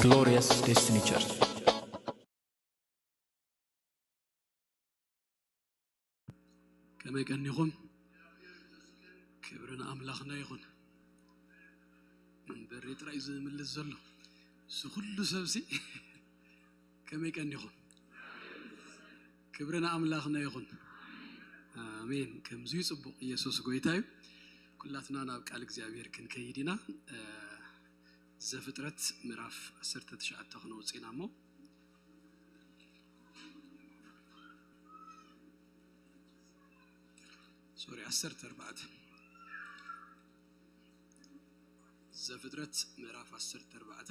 Glorious Destiny Church. ከመይ ቀኒኹም? ክብሪ ንኣምላኽና ይኹን። መንበሪ ጥራይ ዝምልስ ዘሎ፣ እዚ ኩሉ ሰብሲ ከመይ ቀኒኹም? ክብሪ ንኣምላኽና ይኹን። ኣሜን። ከምዚ እዩ ጽቡቕ። ኢየሱስ ጎይታ እዩ። ኩላትና ናብ ቃል እግዚኣብሔር ክንከይድ ኢና። እ፣ ዘፍጥረት ምዕራፍ ዓሰርተ ትሽዓተ ክነውጽእ ኢና እሞ፣ ሶሪ፣ ዓሰርተ ኣርባዕተ። ዘፍጥረት ምዕራፍ ዓሰርተ ኣርባዕተ፣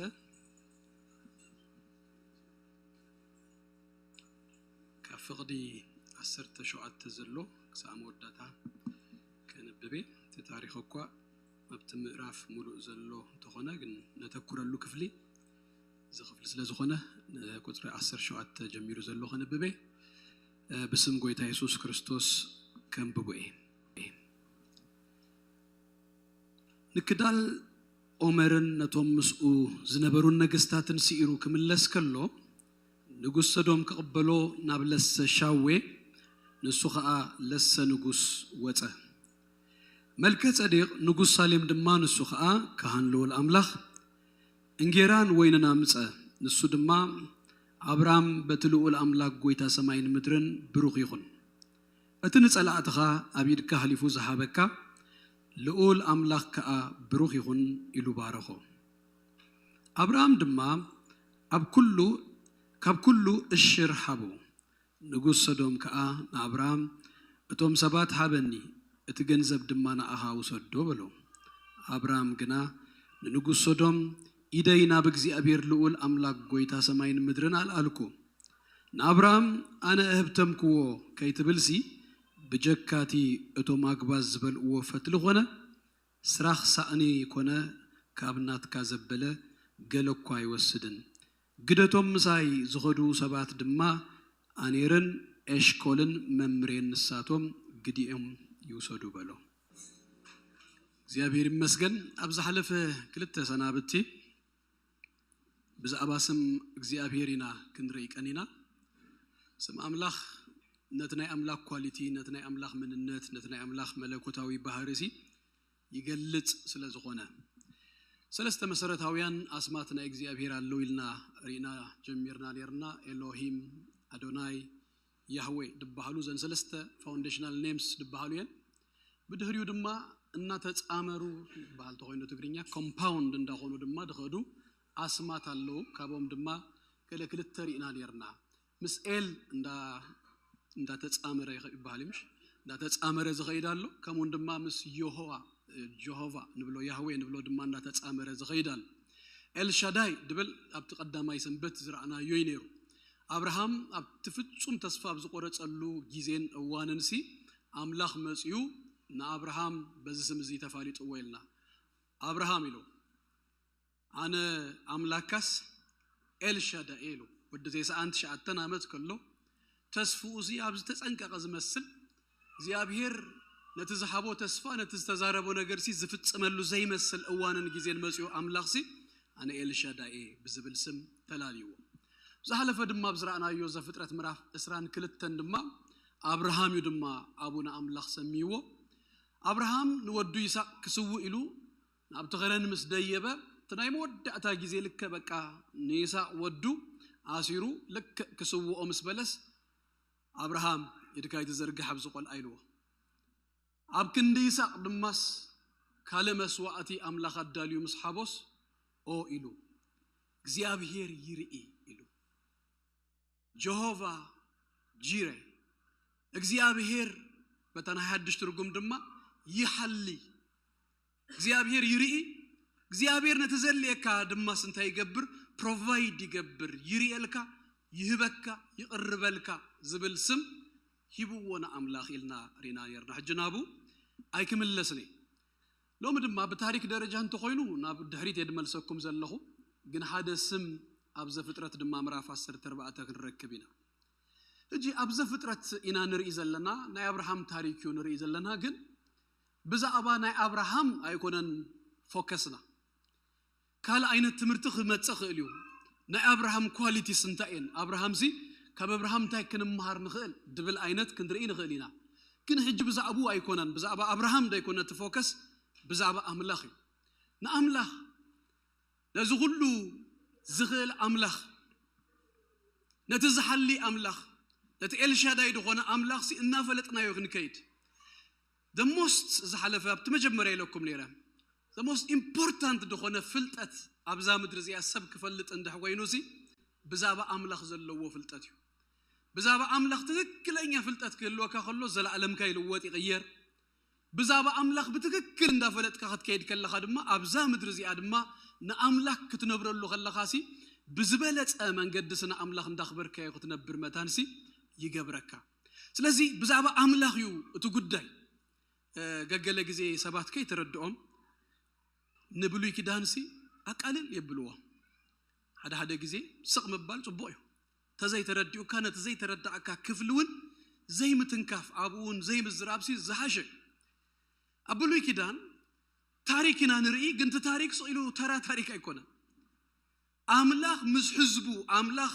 ካብ ፍቕዲ ዓሰርተ ሸውዓተ ዘሎ ክሳብ መወዳእታ ከንብብ እየ። እቲ ታሪኽ እኳ ኣብቲ ምዕራፍ ሙሉእ ዘሎ እንተኾነ፣ ግን ነተኩረሉ ክፍሊ እዚ ክፍሊ ስለ ዝኾነ፣ ቁጽሪ ዓሰርተ ሸውዓተ ጀሚሩ ዘሎ ከንብብ እየ። እ፣ ብስም ጎይታ የሱስ ክርስቶስ ከንብቦ እየ። ንክዳል ኦመርን ነቶም ምስኡ ዝነበሩን ነገስታትን ስኢሩ ክምለስ ከሎ፣ ንጉስ ሰዶም ክቕበሎ ናብ ለሰ ሻዌ፣ ንሱ ኸኣ ለሰ ንጉስ ወጸ። መልከ ጸዴቕ ንጉስ ሳሌም ድማ፣ ንሱ ኸኣ ካህን ልኡል ኣምላኽ፣ እንጌራን ወይንን ኣምጸ። ንሱ ድማ፣ ኣብራም በቲ ልኡል ኣምላኽ ጎይታ ሰማይን ምድርን ብሩኽ ይኹን። እቲ ንጸላእትኻ ኣብ ኢድካ ኣሕሊፉ ዝሃበካ ልኡል ኣምላኽ ከኣ ብሩኽ ይኹን ኢሉ ባረኾ። ኣብርሃም ድማ ኣብ ኩሉ፣ ካብ ኩሉ እሽር ሃቦ። ንጉስ ሰዶም ከኣ ንኣብርሃም፣ "እቶም ሰባት ሃበኒ፣ እቲ ገንዘብ ድማ ንኣኻ ውሰዶ" በሎ። ኣብርሃም ግና ንንጉስ ሰዶም፣ "ኢደይ ናብ እግዚኣብሔር ልኡል ኣምላኽ ጎይታ ሰማይን ምድርን ኣልኣልኩ። ንኣብርሃም ኣነ እህብተምክዎ ከይትብልሲ፣ ብጀካቲ እቶም ኣግባዝ ዝበልእዎ ፈትሊ ኾነ፣ ስራኽ ሳእኒ ኮነ፣ ካብ ናትካ ዘበለ ገለ እኳ ኣይወስድን። ግደቶም ምሳይ ዝኸዱ ሰባት ድማ ኣኔርን ኤሽኮልን መምሬን ንሳቶም ግዲኦም ይውሰዱ" በሎ። እግዚኣብሔር ይመስገን። ኣብ ዝሓለፈ ክልተ ሰናብቲ ብዛዕባ ስም እግዚኣብሔር ኢና ክንርኢ ቀኒና። ስም ኣምላኽ ነቲ ናይ ኣምላኽ ኳሊቲ፣ ነቲ ናይ ኣምላኽ መንነት፣ ነቲ ናይ ኣምላኽ መለኮታዊ ባህሪሲ ይገልጽ ስለ ዝኾነ፣ ሰለስተ መሰረታውያን ኣስማት ናይ እግዚኣብሔር ኣለዉ ኢልና ርኢና ጀሚርና ኔርና። ኤሎሂም፣ ኣዶናይ፣ ያህዌ ድበሃሉ፣ ዘን ሰለስተ ፋውንዴሽናል ኔምስ ድበሃሉ እየን። ብድሕሪኡ ድማ እናተጻመሩ ይበሃል ተኾይኑ ትግርኛ፣ ኮምፓውንድ እንዳኾኑ ድማ ድኸዱ ኣስማት ኣለዉ። ካብኦም ድማ ገለ ክልተ ርኢና ኔርና። ምስ ኤል እንዳ-፣ እንዳተጻመረ ይኸ-፣ ይበሃል እዩ፣ ምሽ? እንዳተጻመረ ዝኸይድ ኣሎ። ከምኡውን ድማ ምስ የሆዋ፣ ጀሆቫ ንብሎ፣ ያህዌ ንብሎ ድማ እንዳተጻመረ ዝኸይድ ኣሎ። ኤልሻዳይ ድብል ኣብቲ ቀዳማይ ሰንበት ዝረኣናዮ እዩ ነይሩ። ኣብርሃም ኣብቲ ፍጹም ተስፋ ኣብ ዝቖረጸሉ ግዜን እዋንንሲ፣ ኣምላኽ መጺኡ ንኣብርሃም በዚ ስም እዚ ተፋሊጥዎ ኢልና። ኣብርሃም ኢሉ፣ ኣነ ኣምላካስ ኤልሻዳኤ ኢሉ። ወዲ ተስዓን ትሽዓተን ዓመት ከሎ፣ ተስፍኡ እዚ ኣብ ዝተጸንቀቐ ዝመስል፣ እግዚኣብሔር ነቲ ዝሃቦ ተስፋ፣ ነቲ ዝተዛረቦ ነገርሲ ዝፍጽመሉ ዘይመስል እዋንን ግዜን መጺኡ፣ ኣምላኽሲ ኣነ ኤልሻዳኤ ብዝብል ስም ተላልይዎ። ዝሓለፈ ድማ ኣብ ዝረኣናዮ ዘፍጥረት ምዕራፍ ዕስራን ክልተን ድማ ኣብርሃም እዩ ድማ ኣቡነ ኣምላኽ ሰምይዎ። ኣብርሃም ንወዱ ይስሐቅ ክስውእ ኢሉ ናብቲ ኸረን ምስ ደየበ፣ እቲ ናይ መወዳእታ ግዜ ልክዕ በቃ ንይስሐቅ ወዱ ኣሲሩ ልክዕ ክስውኦ ምስ በለስ፣ ኣብርሃም ኢድካ ኣይትዘርግሕ ኣብዚ ቆልዓ ኢልዎ። ኣብ ክንዲ ይስሐቅ ድማስ ካልእ መስዋእቲ ኣምላኽ ኣዳልዩ ምስ ሓቦስ፣ ኦ ኢሉ፣ እግዚኣብሄር ይርኢ ኢሉ። ጀሆቫ ጂረ፣ እግዚኣብሄር በታ ናይ ሓድሽ ትርጉም ድማ ይሓሊ። እግዚኣብሄር ይርኢ፣ እግዚኣብሄር ነቲ ዘድልየካ ድማስ እንታይ ይገብር? ፕሮቫይድ ይገብር፣ ይርእየልካ፣ ይህበካ፣ ይቕርበልካ ዝብል ስም ሂብዎ ንኣምላኽ ኢልና ርኢና ነርና። ሕጂ ናብኡ ኣይክምለስን እየ። ሎሚ ድማ ብታሪክ ደረጃ እንተኾይኑ ናብ ድሕሪት እየ ድመልሰኩም ዘለኹ፣ ግን ሓደ ስም ኣብ ዘፍጥረት ድማ ምዕራፍ ዓሰርተ ኣርባዕተ ክንረክብ ኢና። ሕጂ ኣብ ዘፍጥረት ኢና ንርኢ ዘለና፣ ናይ ኣብርሃም ታሪክ እዩ ንርኢ ዘለና። ግን ብዛዕባ ናይ ኣብርሃም ኣይኮነን ፎከስና። ካልእ ዓይነት ትምህርቲ ክመጽእ ክእል እዩ። ናይ ኣብርሃም ኳሊቲስ እንታይ እየን? ኣብርሃምሲ ካብ ኣብርሃም እንታይ ክንምሃር ንኽእል ድብል ዓይነት ክንርኢ ንኽእል ኢና። ግን ሕጂ ብዛዕባኡ ኣይኮነን፣ ብዛዕባ ኣብርሃም ዶ ኣይኮነ እቲ ፎከስ፣ ብዛዕባ ኣምላኽ እዩ። ንኣምላኽ፣ ነዚ ኩሉ ዝኽእል ኣምላኽ፣ ነቲ ዝሓሊ ኣምላኽ፣ ነቲ ኤልሻዳይ ዝኾነ ኣምላኽሲ እናፈለጥናዮ ክንከይድ፣ the most ዝሓለፈ ኣብቲ መጀመርያ ኢለኩም ነይረ፣ the most important ዝኾነ ፍልጠት ኣብዛ ምድሪ እዚኣ ሰብ ክፈልጥ እንድሕ ኮይኑሲ ብዛዕባ ኣምላኽ ዘለዎ ፍልጠት እዩ። ብዛዕባ ኣምላኽ ትክክለኛ ፍልጠት ክህልወካ ከሎ ዘለኣለምካ ይልወጥ ይቕየር። ብዛዕባ ኣምላኽ ብትክክል እንዳፈለጥካ ክትከይድ ከለኻ ድማ ኣብዛ ምድሪ እዚኣ ድማ ንኣምላኽ ክትነብረሉ ከለኻሲ ብዝበለጸ መንገዲ ስነ ኣምላኽ እንዳኽበርካዮ ክትነብር መታንሲ ይገብረካ። ስለዚ ብዛዕባ ኣምላኽ እዩ እቲ ጉዳይ። ገገለ ግዜ ሰባት ከይተረድኦም ንብሉይ ኪዳንሲ ኣቃልል የብልዎ። ሓደ ሓደ ግዜ ስቕ ምባል ጽቡቕ እዩ። ተዘይተረዲኡካ ነቲ ዘይተረዳእካ ክፍሊ እውን ዘይምትንካፍ፣ ኣብኡ እውን ዘይምዝራብሲ ዝሓሸ እዩ። ኣብ ብሉይ ኪዳን ታሪክ ኢና ንርኢ፣ ግን እቲ ታሪክ ስቕ ኢሉ ተራ ታሪክ ኣይኮነን። ኣምላኽ ምስ ህዝቡ፣ ኣምላኽ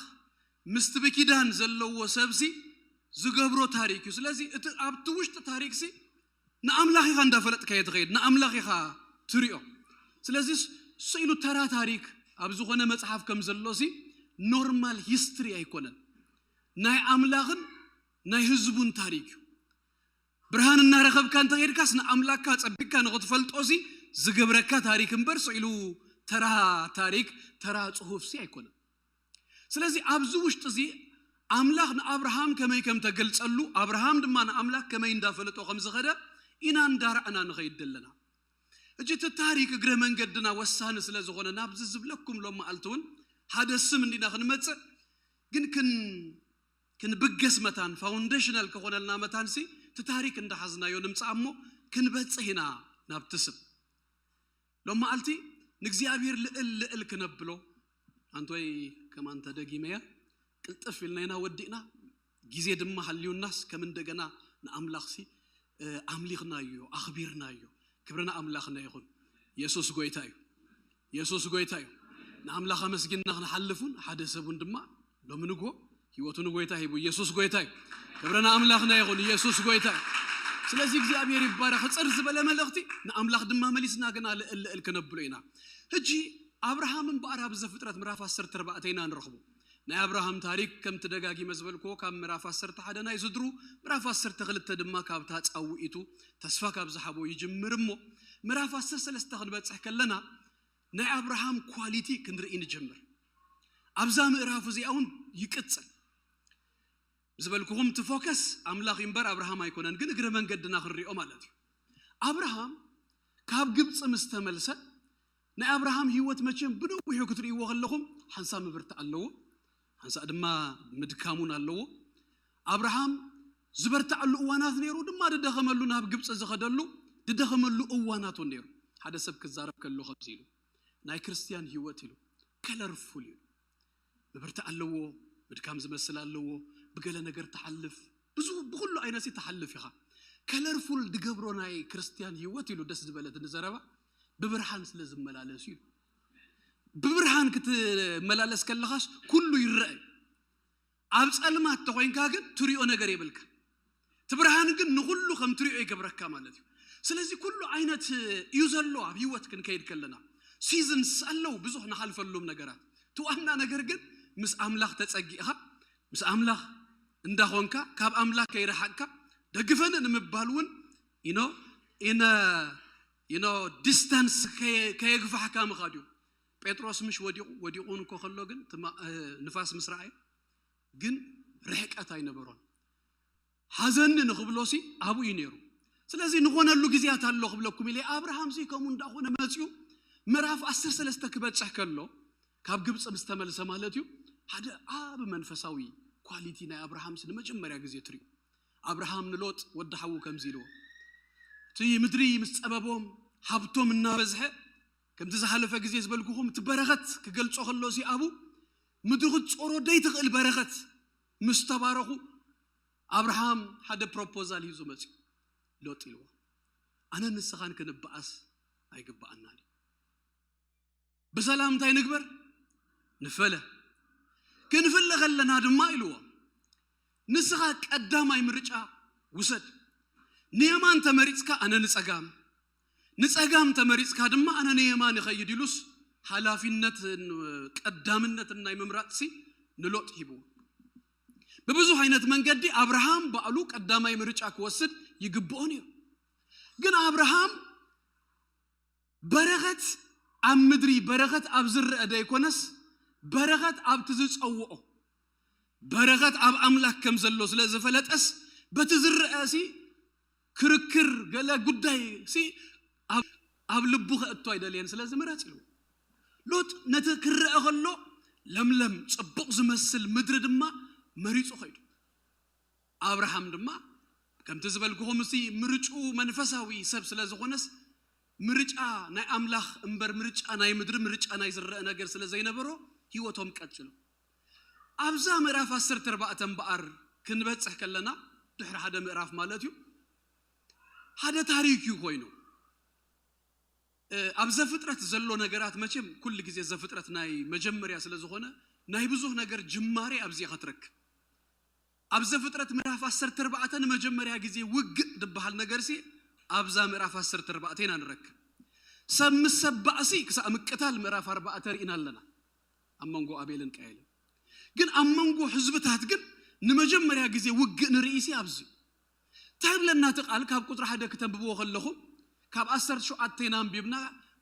ምስቲ ብኪዳን ዘለዎ ሰብሲ ዝገብሮ ታሪክ እዩ። ስለዚ እቲ ኣብቲ ውሽጢ ታሪክሲ ንኣምላኽ ኢኻ እንዳፈለጥካዮ ትኸይድ፣ ንኣምላኽ ኢኻ ትሪኦ። ስለዚ ስኢሉ ተራ ታሪክ ኣብ ዝኾነ መጽሓፍ ከም ዘሎሲ ኖርማል ሂስትሪ ኣይኮነን። ናይ ኣምላኽን ናይ ህዝቡን ታሪክ እዩ። ብርሃን እናረኸብካ እንተኸይድካስ ንኣምላክካ ጸቢቅካ ንኽትፈልጦሲ ዝገብረካ ታሪክ እምበር ስኢሉ ተራ ታሪክ፣ ተራ ጽሑፍሲ ኣይኮነን። ስለዚ ኣብዚ ውሽጢ እዚ ኣምላኽ ንኣብርሃም ከመይ ከም ተገልጸሉ፣ ኣብርሃም ድማ ንኣምላኽ ከመይ እንዳፈለጦ ከም ዝኸደ ኢና እንዳረኣና ንኸይድ ዘለና። እጂ እቲ ታሪክ እግረ መንገድና ወሳኒ ስለ ዝኾነ ናብዚ ዝብለኩም ሎም መዓልቲ እውን ሓደ ስም እንዲና ክንመጽእ ግን ክን ክንብገስ መታን ፋውንዴሽናል ከኾነልና መታንሲ እቲ ታሪክ እንዳሓዝናዮ ንምጽእ እሞ ክንበጽሕ ኢና ናብቲ ስም። ሎም መዓልቲ ንእግዚኣብሔር ልእል ልእል ክነብሎ ኣንቶይ ከማን ተደጊመያ ቅልጥፍ ኢልና ኢና ወዲእና። ግዜ ድማ ሃልዩናስ ከም እንደገና ንኣምላኽሲ ኣምሊኽናዮ፣ ኣኽቢርናዮ። ክብሪ ንኣምላኽና ይኹን። የሱስ ጎይታ እዩ። የሱስ ጎይታ እዩ። ንኣምላኽ ኣመስጊንና ክንሓልፍ እውን ሓደ ሰብ እውን ድማ ሎሚ ንግሆ ህይወቱ ንጎይታ ሂቡ። የሱስ ጎይታ እዩ። ክብሪ ንኣምላኽና ይኹን። የሱስ ጎይታ እዩ። ስለዚ እግዚኣብሔር ይባረኽ። ሕጽር ዝበለ መልእኽቲ ንኣምላኽ ድማ መሊስና ግና ልእል ልእል ክነብሎ ኢና። ሕጂ ኣብርሃም እምበኣር ኣብ ዘፍጥረት ምዕራፍ ዓሰርተ ኣርባዕተ ኢና ንረኽቦ። ናይ ኣብርሃም ታሪክ ከምቲ ደጋጊመ ዝበልክዎ ካብ ምዕራፍ ዓሰርተ ሓደ ናይ ስድሩ፣ ምዕራፍ ዓሰርተ ክልተ ድማ ካብታ ጻውዒቱ ተስፋ ካብ ዝሃቦ ይጅምር እሞ ምዕራፍ ዓሰርተ ሰለስተ ክንበጽሕ ከለና ናይ ኣብርሃም ኳሊቲ ክንርኢ ንጀምር። ኣብዛ ምዕራፍ እዚኣ እውን ይቅጽል። ዝበልኩኹም እቲ ፎከስ ኣምላኽ እዩ እምበር ኣብርሃም ኣይኮነን፣ ግን እግረ መንገድና ክንሪኦ ማለት እዩ። ኣብርሃም ካብ ግብፂ ምስ ተመልሰ ናይ ኣብርሃም ህይወት መቸም ብነዊሑ ክትርእይዎ ከለኹም ሓንሳእ ምብርታዕ ኣለዎ፣ ሓንሳእ ድማ ምድካሙን ኣለዎ። ኣብርሃም ዝበርታዓሉ እዋናት ነይሩ፣ ድማ ድደኸመሉ ናብ ግብፂ ዝኸደሉ ድደኸመሉ እዋናት እውን ነይሩ። ሓደ ሰብ ክዛረብ ከሎ ከምዚ ኢሉ ናይ ክርስትያን ህይወት ኢሉ ከለርፉል እዩ። ምብርታዕ ኣለዎ፣ ምድካም ዝመስል ኣለዎ፣ ብገለ ነገር ትሓልፍ፣ ብዙ ብኹሉ ዓይነት ሲ ትሓልፍ ኢኻ። ከለርፉል ድገብሮ ናይ ክርስትያን ህይወት ኢሉ ደስ ዝበለት ንዘረባ ብብርሃን ስለ ዝመላለስ እዩ። ብብርሃን ክትመላለስ ከለኻስ ኩሉ ይረአ እዩ። ኣብ ጸልማት ተኾይንካ ግን ትሪኦ ነገር የብልካ። እቲ ብርሃን ግን ንኹሉ ከም ትሪኦ ይገብረካ ማለት እዩ። ስለዚ ኩሉ ዓይነት እዩ ዘሎ ኣብ ህይወት ክንከይድ ከለና ሲዝንስ ኣለዉ ብዙሕ ንሓልፈሉም ነገራት። እቲ ዋና ነገር ግን ምስ ኣምላኽ ተጸጊእኻ ምስ ኣምላኽ እንዳኾንካ ካብ ኣምላኽ ከይረሓቅካ ደግፈኒ ንምባል እውን ኢኖ ኢነ ኢኖ ዲስታንስ ከየግፋሕካ ምኻድ እዩ። ጴጥሮስ ምሽ ወዲቑ ወዲቑ እውን እኮ ከሎ ግን ንፋስ ምስ ረኣየ ግን ርሕቀት ኣይነበሮን። ሓዘኒ ንኽብሎ ሲ ኣብኡ እዩ ነይሩ። ስለዚ ንኾነሉ ግዜያት ኣሎ ክብለኩም ኢለ ኣብርሃም ሲ ከምኡ እንዳኾነ መፅኡ ምዕራፍ ዓሰርተ ሰለስተ ክበፅሕ ከሎ ካብ ግብፂ ምስ ተመልሰ ማለት እዩ። ሓደ ዓብ መንፈሳዊ ኳሊቲ ናይ ኣብርሃም ሲ ንመጀመርያ ግዜ ትሪኡ ኣብርሃም ንሎጥ ወዲ ሓዉ ከምዚ ኢልዎ እቲ ምድሪ ምስ ፀበቦም ሃብቶም እናበዝሐ ከምቲ ዝሓለፈ ግዜ ዝበልኩኹም እቲ በረኸት ክገልጾ ከሎ ሲ ኣቡ ምድሪ ክትጾሮ ደይትኽእል በረኸት ምስ ተባረኹ ኣብርሃም ሓደ ፕሮፖዛል ሂዙ መፅዩ። ሎጥ ኢልዎ፣ ኣነን ንስኻን ክንበኣስ ኣይግበኣናን እዩ። ብሰላም እንታይ ንግበር? ንፈለ። ክንፍለ ከለና ድማ ኢልዎ፣ ንስኻ ቀዳማይ ምርጫ ውሰድ። ንየማን ተመሪፅካ ኣነ ንፀጋም፣ ንፀጋም ተመሪፅካ ድማ ኣነ ንየማን ይኸይድ ኢሉስ ሓላፊነት ቀዳምነት ናይ ምምራፅሲ ንሎጥ ሂብዎ። ብብዙሕ ዓይነት መንገዲ ኣብርሃም ባዕሉ ቀዳማይ ምርጫ ክወስድ ይግብኦ ነይሩ። ግን ኣብርሃም በረኸት ኣብ ምድሪ በረኸት ኣብ ዝረአ ዘይኮነስ በረኸት ኣብቲ ዝፀውኦ በረኸት ኣብ ኣምላኽ ከም ዘሎ ስለ ዝፈለጠስ በቲ ዝረአ ሲ ክርክር ገለ ጉዳይ ሲ ኣብ ልቡ ከእቶ ኣይደልየን ስለ ዝምረፅ ኢሉ ሎጥ ነቲ ክረአ ከሎ ለምለም ፅቡቕ ዝመስል ምድሪ ድማ መሪፁ ከይዱ። ኣብርሃም ድማ ከምቲ ዝበልኩኹም ሲ ምርጭኡ መንፈሳዊ ሰብ ስለ ዝኾነስ ምርጫ ናይ ኣምላኽ እምበር ምርጫ ናይ ምድሪ ምርጫ ናይ ዝረአ ነገር ስለ ዘይነበሮ ህይወቶም ቀፅሉ። ኣብዛ ምዕራፍ ዓሰርተ ኣርባዕተ እምበኣር ክንበፅሕ ከለና ድሕሪ ሓደ ምዕራፍ ማለት እዩ ሓደ ታሪክ እዩ ኮይኑ ኣብ ዘፍጥረት ዘሎ ነገራት መቸም ኩሉ ግዜ ዘፍጥረት ናይ መጀመርያ ስለ ዝኾነ ናይ ብዙሕ ነገር ጅማሬ ኣብዚ ኢኻ ትረክብ። ኣብ ዘፍጥረት ምዕራፍ ዓሰርተ ኣርባዕተ ንመጀመርያ ግዜ ውግእ ዝበሃል ነገር ሲ ኣብዛ ምዕራፍ ዓሰርተ ኣርባዕተ ኢና ንረክብ። ሰብ ምስ ሰብ ባእሲ ክሳብ ምቅታል ምዕራፍ ኣርባዕተ ርኢና ኣለና። ኣብ መንጎ ኣቤልን ቃየልን ግን ኣብ መንጎ ህዝብታት ግን ንመጀመርያ ግዜ ውግእ ንርኢ ሲ ኣብዚ እንታይ ብለና እቲ ቃል ካብ ቁፅሪ ሓደ ክተንብብዎ ከለኹም ካብ ዓሰርተ ሸውዓተ ኢና ኣንቢብና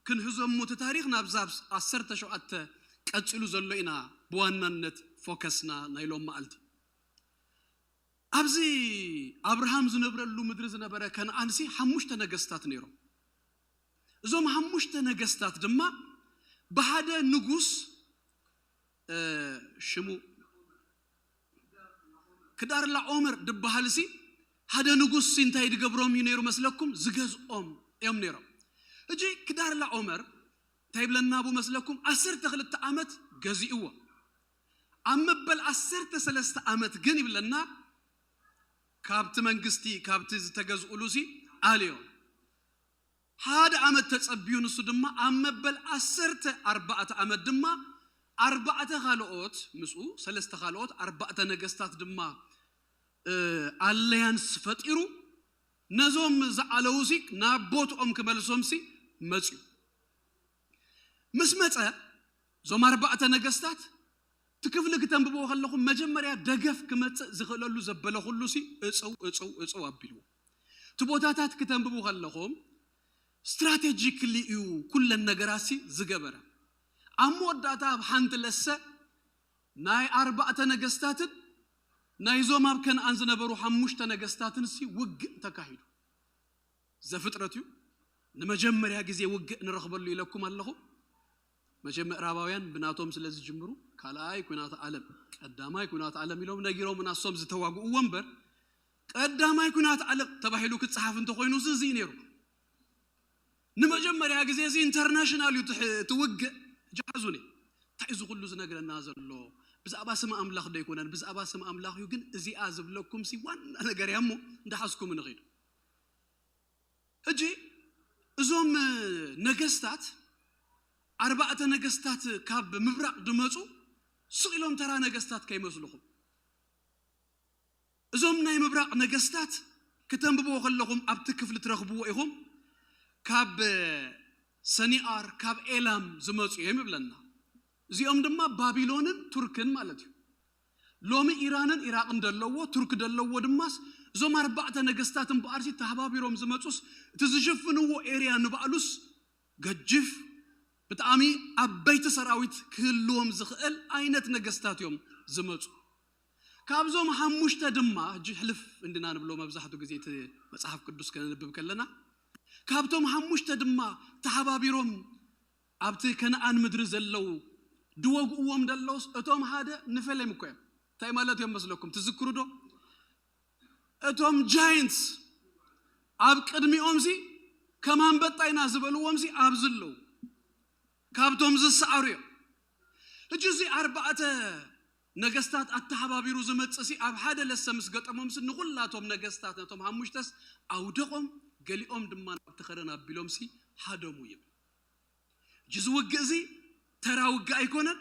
ክንሕዞ እሞ እቲ ታሪኽ ናብዛ ዓሰርተ ሸውዓተ ቀፂሉ ዘሎ ኢና ብዋናነት ፎከስና ናይ ሎም መዓልቲ። ኣብዚ ኣብርሃም ዝነብረሉ ምድሪ ዝነበረ ከነኣንሲ ሓሙሽተ ነገስታት ነይሮም። እዞም ሓሙሽተ ነገስታት ድማ ብሓደ ንጉስ ሽሙ ክዳርላ ኦመር ዝበሃል ሲ ሓደ ንጉስ ሲ እንታይ ድገብሮም እዩ ነይሩ መስለኩም? ዝገዝኦም እዮም ነይሮም። እጂ ክዳርላ ኦመር እንታይ ይብለና ቡ መስለኩም? ዓሰርተ ክልተ ዓመት ገዚእዎ። ኣብ መበል ዓሰርተ ሰለስተ ዓመት ግን ይብለና ካብቲ መንግስቲ ካብቲ ዝተገዝኡሉ ሲ ኣልዮም። ሓደ ዓመት ተጸብዩ ንሱ ድማ ኣብ መበል ዓሰርተ ኣርባዕተ ዓመት ድማ ኣርባዕተ ካልኦት ምስኡ ሰለስተ ካልኦት ኣርባዕተ ነገስታት ድማ ኣለያንስ ፈጢሩ ነዞም ዝዓለውሲ ናብ ቦትኦም ክመልሶምሲ መፅዩ። ምስ መፀ እዞም ኣርባዕተ ነገስታት እቲ ክፍሊ ክተንብብዎ ከለኹም መጀመርያ ደገፍ ክመፅእ ዝኽእለሉ ዘበለኹሉ ሲ እፅው እፅው እፅው ኣቢልዎ። እቲ ቦታታት ክተንብቡ ከለኹም ስትራቴጂክሊ እዩ ኩለን ነገራት ሲ ዝገበረ። ኣብ መወዳእታ ኣብ ሓንቲ ለሰ ናይ ኣርባዕተ ነገስታትን ናይዞም ኣብ ከነኣን ዝነበሩ ሓሙሽተ ነገስታትን ሲ ውግእ ተካሂዱ። ዘፍጥረት እዩ ንመጀመርያ ግዜ ውግእ ንረኽበሉ ኢለኩም ኣለኹ። መቸም ምዕራባውያን ብናቶም ስለ ዝጅምሩ ካልኣይ ኩናት ዓለም ቀዳማይ ኩናት ዓለም ኢሎም ነጊሮም ናሶም ዝተዋግእዎ እምበር ቀዳማይ ኩናት ዓለም ተባሂሉ ክፀሓፍ እንተኮይኑ እዚ ነይሩ። ንመጀመርያ ግዜ እዚ ኢንተርናሽናል እዩ ትውግእ ጃዙኒ እንታይ እዚ ኩሉ ዝነግረና ዘሎ ብዛዕባ ስም ኣምላኽ ዶ ኣይኮነን ብዛዕባ ስም ኣምላኽ እዩ ግን እዚኣ ዝብለኩም ሲ ዋና ነገር እያ እሞ እንዳሓዝኩም ንኸይዱ ሕጂ እዞም ነገስታት ኣርባዕተ ነገስታት ካብ ምብራቕ ድመፁ ስቕ ኢሎም ተራ ነገስታት ከይመስልኹም እዞም ናይ ምብራቕ ነገስታት ክተንብብዎ ከለኹም ኣብቲ ክፍሊ ትረኽብዎ ኢኹም ካብ ሰኒኣር ካብ ኤላም ዝመፁ እዮም ይብለና እዚኦም ድማ ባቢሎንን ቱርክን ማለት እዩ ሎሚ ኢራንን ኢራቅን ደለዎ ቱርክ ደለዎ ድማስ እዞም ኣርባዕተ ነገስታት እምበኣርሲ ተሃባቢሮም ዝመፁስ እቲ ዝሽፍንዎ ኤርያ ንባዕሉስ ገጅፍ ብጣዕሚ ዓበይቲ ሰራዊት ክህልዎም ዝኽእል ዓይነት ነገስታት እዮም ዝመፁ ካብዞም ሓሙሽተ ድማ ሕጂ ሕልፍ እንድና ንብሎ መብዛሕትኡ ግዜ እቲ መፅሓፍ ቅዱስ ከነንብብ ከለና ካብቶም ሓሙሽተ ድማ ተሓባቢሮም ኣብቲ ከነኣን ምድሪ ዘለዉ ድወግእዎም ደለውስ እቶም ሓደ ንፈሌም እኮ እዮም እንታይ ማለት እዮም መስለኩም ትዝክሩ ዶ እቶም ጃይንትስ ኣብ ቅድሚኦም ሲ ከም ኣንበጣ ኢና ዝበልዎም ሲ ኣብዚ ኣለዉ ካብቶም ዝሰዓሩ እዮም ሕጂ እዚ ኣርባዕተ ነገስታት ኣተሓባቢሩ ዝመጽእ ሲ ኣብ ሓደ ለሰ ምስ ገጠሞም ሲ ንኹላቶም ነገስታት ነቶም ሓሙሽተስ ኣውደቖም፣ ገሊኦም ድማ ናብቲ ከረን ኣቢሎም ሲ ሃደሙ ይብል። እዚ ውግእ እዚ ተራ ውግእ ኣይኮነን።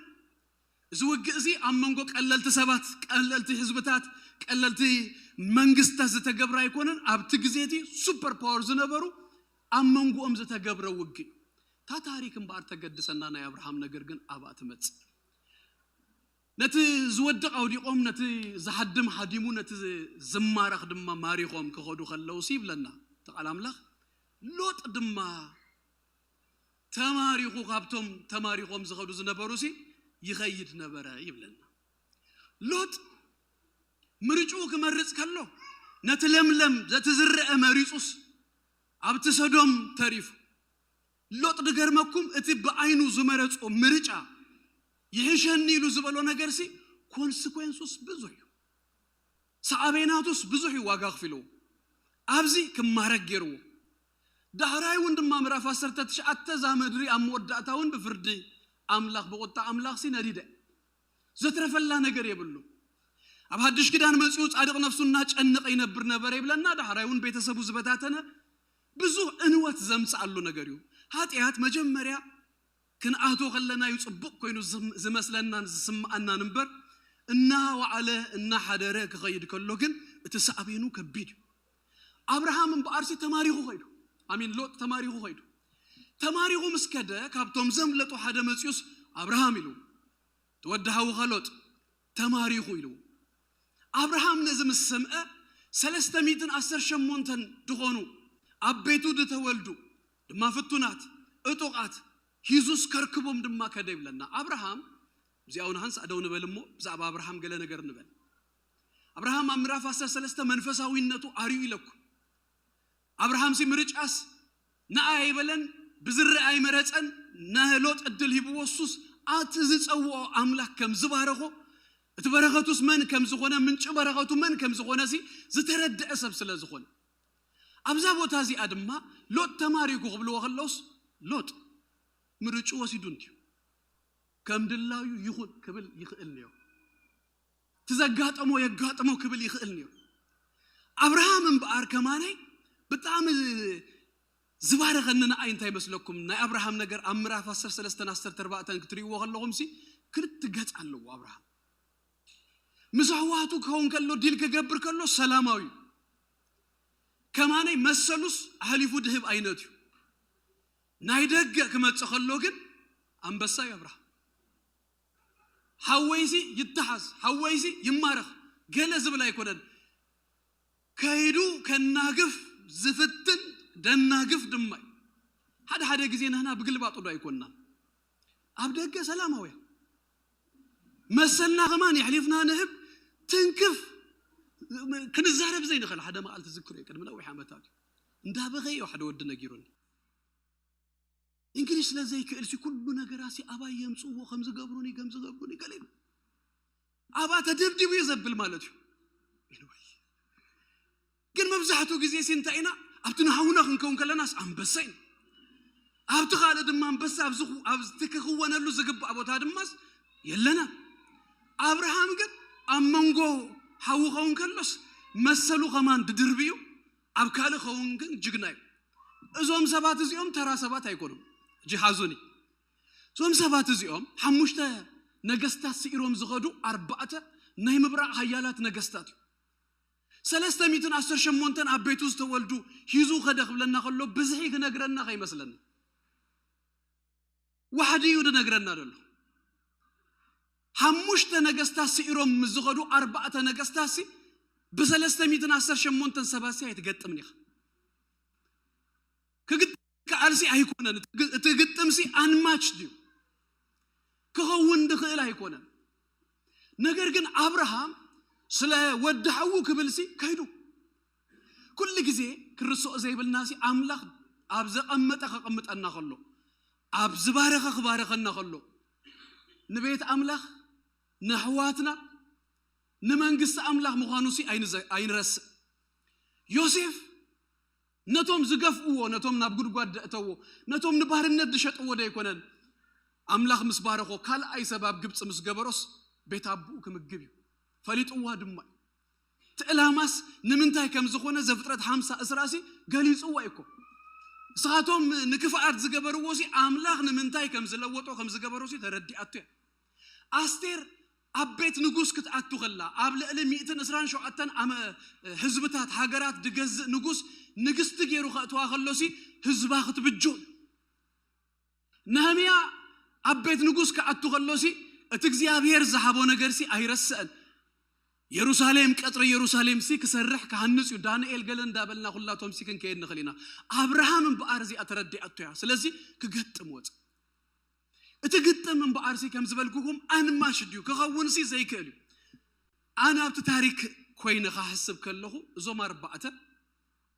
እዚ ውግእ እዚ ኣብ መንጎ ቀለልቲ ሰባት፣ ቀለልቲ ህዝብታት፣ ቀለልቲ መንግስታት ዝተገብረ ኣይኮነን። ኣብቲ ግዜ እቲ ሱፐር ፓወር ዝነበሩ ኣብ መንጎኦም ዝተገብረ ውግእ እዩ። እታ ታሪክ እምበኣር ተገድሰና፣ ናይ ኣብርሃም ነገር ግን ኣብኣ ትመጽእ። ነቲ ዝወድቕ ኣውዲቖም፣ ነቲ ዝሃድም ሃዲሙ፣ ነቲ ዝማረኽ ድማ ማሪኾም ክኸዱ ከለውሲ ይብለና እቲ ቃል ኣምላኽ። ሎጥ ድማ ተማሪኹ፣ ካብቶም ተማሪኾም ዝኸዱ ዝነበሩሲ ይኸይድ ነበረ ይብለና። ሎጥ ምርጭኡ ክመርጽ ከሎ፣ ነቲ ለምለም ዘቲ ዝረአ መሪጹስ ኣብቲ ሰዶም ተሪፉ። ሎጥ ድገርመኩም፣ እቲ ብዓይኑ ዝመረጾ ምርጫ ይሕሸኒ ኢሉ ዝበሎ ነገርሲ ኮንስኮንሱስ ብዙሕ እዩ። ሳዕቤናቱስ ብዙሕ እዩ ዋጋ ኣኽፊልዎ። ኣብዚ ክማረግ ገይርዎ። ዳሕራይ እውን ድማ ምዕራፍ ዓሰርተ ትሽዓተ እዛ ምድሪ ኣብ መወዳእታ እውን ብፍርዲ ኣምላኽ፣ ብቁጣ ኣምላኽሲ ነዲደ። ዘትረፈላ ነገር የብሉ። ኣብ ሓድሽ ኪዳን መጺኡ ጻድቕ ነፍሱ እናጨነቐ ይነብር ነበረ ይብለና። ዳሕራይ እውን ቤተሰቡ ዝበታተነ ብዙሕ ዕንወት ዘምጽኣሉ ነገር እዩ። ኃጢኣት መጀመርያ ክንኣቶ ከለና እዩ ጽቡቕ ኮይኑ ዝም-፣ ዝመስለናን ዝስምዓናን እምበር፣ እናወዓለ እናሓደረ ክኸይድ ከሎ ግን እቲ ሳዕቤኑ ከቢድ እዩ። ኣብርሃም እምበኣርሲ ተማሪኹ ኸይዱ። ኣሚን፣ ሎጥ ተማሪኹ ኸይዱ። ተማሪኹ ምስ ከደ ካብቶም ዘምለጡ ሓደ መጺኡስ ኣብርሃም ኢሉ፣ "እቲ ወዲ ሓውኻ ሎጥ ተማሪኹ" ኢሉ። ኣብርሃም ነዚ ምስ ሰምዐ ሰለስተ ሚእትን ዓሰርተ ሸሞንተን ድኾኑ ኣብ ቤቱ ዝተወልዱ ድማ ፍቱናት፣ እጡቓት ሂዙስ ከርክቦም ድማ ከደ ይብለና። ኣብርሃም፣ እዚኣ እውን ሃንሳእ ደው ንበል እሞ ብዛዕባ ኣብርሃም ገለ ነገር ንበል። ኣብርሃም ኣብ ምዕራፍ ዓሰርተ ሰለስተ መንፈሳዊነቱ ኣርዩ ኢለኩም። ኣብርሃምሲ ምርጫስ ንኣ ኣይበለን፣ ብዝርእ ኣይመረጸን፣ ንሎጥ ዕድል ሂብዎ። እሱስ ኣቲ ዝጸውኦ ኣምላኽ ከም ዝባረኾ፣ እቲ በረኸቱስ መን ከም ዝኾነ፣ ምንጪ በረኸቱ መን ከም ዝኾነ ሲ ዝተረድአ ሰብ ስለ ዝኾነ። ኣብዛ ቦታ እዚኣ ድማ ሎጥ ተማሪኩ ክብልዎ ከለውስ ሎጥ ምርጭ ወሲዱ እንድዩ። ከም ድላዩ ይኹን ክብል ይኽእል ነይሩ። እቲ ዘጋጠሞ የጋጥሞ ክብል ይኽእል ነይሩ። ኣብርሃም እምበኣር ከማነይ ብጣዕሚ ዝባረኸኒ ንኣይ እንታይ ይመስለኩም? ናይ ኣብርሃም ነገር ኣብ ምዕራፍ ዓሰርተ ሰለስተን ዓሰርተ ኣርባዕተን ክትርእይዎ ከለኹም ሲ ክልተ ገጽ ኣለዎ። ኣብርሃም ምስ ኣሕዋቱ ክኸውን ከሎ፣ ዲል ክገብር ከሎ ሰላማዊ እዩ። ከማነይ መሰሉስ ኣሕሊፉ ድህብ ዓይነት እዩ። ናይ ደገ ክመጽእ ከሎ ግን ኣንበሳ እዩ ኣብርሃም። ሓወይሲ ይተሓዝ፣ ሓወይሲ ይማረኽ ገለ ዝብል ኣይኮነን። ከይዱ ከናግፍ ዝፍትን ደናግፍ ድማ እዩ። ሓደ ሓደ ግዜ ንህና ብግልባጡ ዶ ኣይኮንናን? ኣብ ደገ ሰላማውያን መሰልና ከማን የሕሊፍና ንህብ፣ ትንክፍ፣ ክንዛረብ ዘይንኽእል። ሓደ መዓልቲ ዝክሮ እዩ፣ ቅድሚ ነዊሕ ዓመታት እዩ። እንዳበኸየ እዩ ሓደ ወዲ ነጊሩኒ። እንግሊዝ ስለ ዘይክእል ሲ ኩሉ ነገራት ሲ ኣባይ የምጽእዎ፣ ከም ዝገብሩኒ፣ ከም ዝገብሩኒ ገለ ኢሉ። ኣብኣ ተደብዲቡ እዩ ዘብል ማለት እዩ። ግን መብዛሕትኡ ግዜ ሲ እንታይ ኢና? ኣብቲ ንሃውና ክንከውን ከለናስ ኣንበሳ ኢና። ኣብቲ ካልእ ድማ ኣንበሳ ኣብ ዝኹ-፣ ኣብ እቲ ክኽወነሉ ዝግባእ ቦታ ድማስ የለናን። ኣብርሃም ግን ኣብ መንጎ ሓዊ ኸውን ከሎስ መሰሉ ከማን ድድርብዩ፣ ኣብ ካልእ ኸውን ግን ጅግና እዩ። እዞም ሰባት እዚኦም ተራ ሰባት ኣይኮኑን። ጅሃዙኒ። እዞም ሰባት እዚኦም ሓሙሽተ ነገስታት ስኢሮም ዝኸዱ ኣርባዕተ ናይ ምብራቕ ሃያላት ነገስታት እዩ። ሰለስተ ሚእትን ዓሰርተ ሸሞንተን ኣብ ቤቱ ዝተወልዱ ሂዙ ከደ ክብለና ከሎ ብዝሒ ክነግረና ከይመስለና። ዋሕዲ እዩ ዝነግረና ዘሎ። ሓሙሽተ ነገስታት ስኢሮም ምስ ዝኸዱ ኣርባዕተ ነገስታት ሲ ብሰለስተ ሚእትን ዓሰርተ ሸሞንተን ሰባት ሲ ኣይትገጥምን ኢኻ። ክግጥም ከኣል ሲ ኣይኮነን። እቲ ግ-፣ እቲ ግጥም ሲ ኣንማች ድዩ? ክኸውን ድኽእል ኣይኮነን። ነገር ግን ኣብርሃም ስለ ወዲ ሓዉ ክብል ሲ ከይዱ። ኩሉ ግዜ ክርስኦ ዘይብልና ሲ ኣምላኽ ኣብ ዘቐመጠ ከቐምጠና ከሎ፣ ኣብ ዝባረኸ ክባረኸና ከሎ፣ ንቤት ኣምላኽ፣ ንኣሕዋትና፣ ንመንግስቲ ኣምላኽ ምዃኑ ሲ ኣይንዘ-፣ ኣይንረስእ። ዮሴፍ ነቶም ዝገፍእዎ፣ ነቶም ናብ ጉድጓድ ደእተዎ፣ ነቶም ንባርነት ዝሸጥዎ ዶ ኣይኮነን? ኣምላኽ ምስ ባረኾ፣ ካልኣይ ሰብ ኣብ ግብፂ ምስ ገበሮስ፣ ቤት ኣቦኡ ክምግብ እዩ። ፈሊጥዋ ድማ እዩ። እቲ ዕላማስ ንምንታይ ከም ዝኾነ ዘፍጥረት ሓምሳ እስራሲ ገሊጽዋ እዩ እኮ። ንስኻቶም ንክፍኣት ዝገበርዎ ሲ ኣምላኽ ንምንታይ ከም ዝለወጦ ከም ዝገበሮ ሲ ተረዲኣቶ እያ። ኣስቴር ኣብ ቤት ንጉስ ክትኣቱ ከላ፣ ኣብ ልዕሊ ሚእትን ዕስራን ሸውዓተን ኣመ ህዝብታት ሃገራት ድገዝእ ንጉስ ንግስቲ ገይሩ ከእትዋ ከሎ ሲ ህዝባ ክትብጆ። ነህምያ ኣብ ቤት ንጉስ ክኣቱ ከሎ ሲ እቲ እግዚኣብሔር ዝሃቦ ነገር ሲ ኣይረስአን። የሩሳሌም፣ ቀጽሪ የሩሳሌም ሲ ክሰርሕ ክሃንጽ እዩ። ዳንኤል ገለ እንዳበልና ኩላቶም ሲ ክንከይድ ንኽእል ኢና። ኣብርሃም እምበኣር እዚኣ ተረዲኣቶ እያ። ስለዚ ክገጥም ወጽ እቲ ግጥም እምበኣር ሲ ከም ዝበልኩኹም ኣንማሽ ድዩ ክኸውን ሲ ዘይክእል እዩ። ኣነ ኣብቲ ታሪክ ኮይነ ክሓስብ ከለኹ እዞም ኣርባዕተ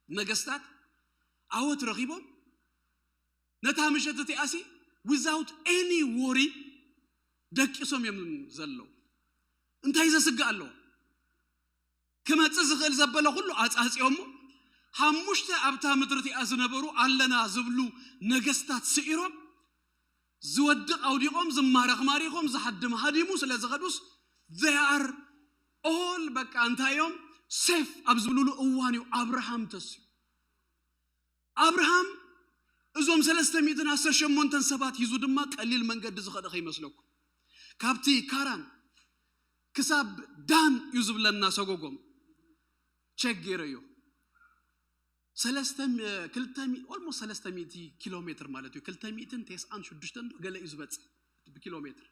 ነገስታት ዓወት ረኺቦም ነታ ምሸት እቲኣሲ without any worry ደቂሶም እዮም ዘለዉ። እንታይ ዘስግእ ኣለዎ? ክመጽእ ዝኽእል ዘበለ ኩሉ ኣጻጺኦሞ ሓሙሽተ ኣብታ ምድሪ እቲኣ ዝነበሩ ኣለና ዝብሉ ነገስታት ስኢሮም ዝወድቕ ኣውዲቖም ዝማረኽ ማሪኾም ዝሃድም ሃዲሙ ስለ ዝኸዱስ they are all በቃ እንታይ እዮም ሴፍ ኣብ ዝብሉሉ እዋን እዩ ኣብርሃም ተስዩ። ኣብርሃም እዞም ሰለስተ ሚእትን ዓሰርተ ሸሞንተን ሰባት ሂዙ ድማ ቀሊል መንገዲ ዝኸደ ከይመስለኩም። ካብቲ ካራን ክሳብ ዳን እዩ ዝብለና ሰጎጎም ቸክ ገይረዮ። ሰለስተ ሚ- ክልተ ሚ- ኦልሞስት ሰለስተ ሚእቲ ኪሎ ሜትር ማለት እዩ። ክልተ ሚእትን ተስዓን ሽዱሽተን ዶ ገለ እዩ ዝበጽሕ ብኪሎ ሜትር።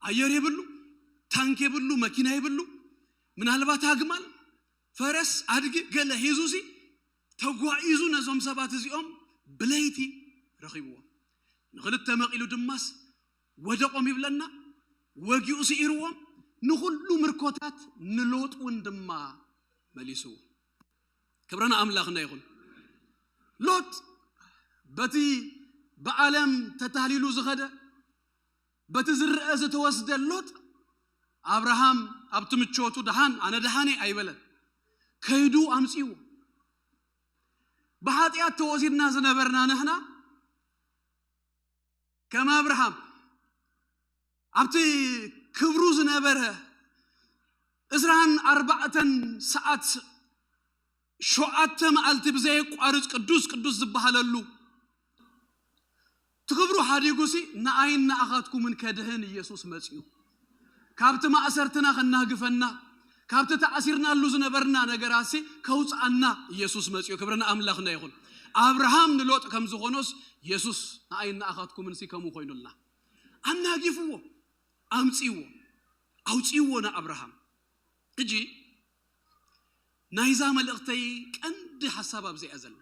ኣየር የብሉ፣ ታንክ የብሉ፣ መኪና የብሉ። ምናልባት ኣግማል፣ ፈረስ፣ ኣድጊ ገለ ሒዙ ሲ ተጓዒዙ ነዞም ሰባት እዚኦም ብለይቲ ረኺብዎም። ንኽልተ መቒሉ ድማስ ወደቖም ይብለና፣ ወጊኡ ስኢርዎም፣ ንኹሉ ምርኮታት ንሎጥ እውን ድማ መሊስዎ። ክብረና ኣምላኽና ይኹን። ሎጥ በቲ ብዓለም ተታሊሉ ዝኸደ በቲ ዝረአ ዝተወስደ ሎጥ ኣብርሃም ኣብቲ ምቾቱ ደሓን ኣነ ደሓን እየ ኣይበለን። ከይዱ ኣምጺዎ። ብሓጢኣት ተወሲድና ዝነበርና ንሕና ከም ኣብርሃም ኣብቲ ክብሩ ዝነበረ ዕስራን ኣርባዕተን ሰዓት ሸውዓተ መዓልቲ ብዘየቋርጽ ቅዱስ ቅዱስ ዝበሃለሉ እቲ ክብሩ ሓዲጉሲ ንኣይን ንኣኻትኩምን ከድህን ኢየሱስ መጺኡ። ካብቲ ማእሰርትና ከናግፈና ካብቲ ተኣሲርናሉ ዝነበርና ነገራሲ ከውፅኣና ኢየሱስ መጺኡ። ክብሪ ንኣምላኽና ይኹን። ኣብርሃም ንሎጥ ከም ዝኾኖስ ኢየሱስ ንኣይን ንኣኻትኩምንሲ ከምኡ ኮይኑልና። ኣናጊፍዎ፣ ኣምጺዎ፣ ኣውጺዎ ንኣብርሃም። ሕጂ ናይዛ መልእኽተይ ቀንዲ ሓሳብ ኣብዚኣ ዘላ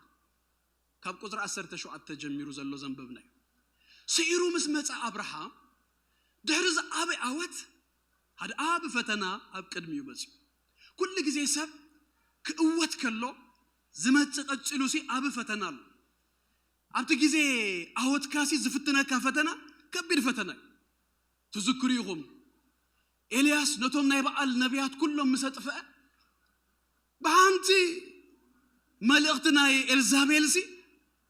ካብ ቁፅሪ ዓሰርተ ሸውዓተ ጀሚሩ ዘሎ ዘንበብናዮ። ስዒሩ ምስ መፀ ኣብርሃም ድሕሪ ዝዓበ ዓወት ሓደ ዓቢ ፈተና ኣብ ቅድሚኡ መፅኡ። ኩሉ ግዜ ሰብ ክእወት ከሎ ዝመፅእ ቀፂሉ ሲ ዓቢ ፈተና ኣሎ። ኣብቲ ግዜ ዓወትካሲ ዝፍትነካ ፈተና ከቢድ ፈተና እዩ። ትዝክሩ ኢኹም ኤልያስ ነቶም ናይ በዓል ነቢያት ኩሎም ምስ ኣጥፍአ ብሓንቲ መልእኽቲ ናይ ኤልዛቤልሲ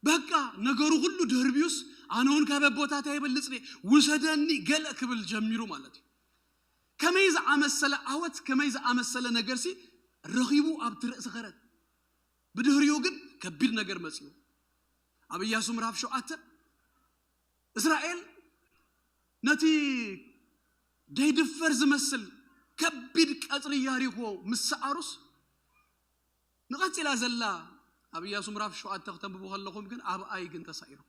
በቃ ነገሩ ኩሉ ደርብዩስ ኣነ እውን ካብ ኣቦታታ ይበልጽ ውሰደኒ ገለ ክብል ጀሚሩ ማለት እዩ። ከመይ ዝኣመሰለ ዓወት ከመይ ዝኣመሰለ ነገርሲ ረኺቡ ኣብቲ ርእሲ ኸረድ። ብድህሪኡ ግን ከቢድ ነገር መፅኡ። ኣብ እያሱ ምዕራፍ ሸውዓተ እስራኤል ነቲ ደይድፈር ዝመስል ከቢድ ቀፅሪ ያሪኮ ምስ ሰዓሩስ ንቐፂላ ዘላ ኣብ እያሱ ምዕራፍ ሸውዓተ ክተንብቡ ከለኹም ግን ኣብ ኣይ ግን ተሳኢሮም።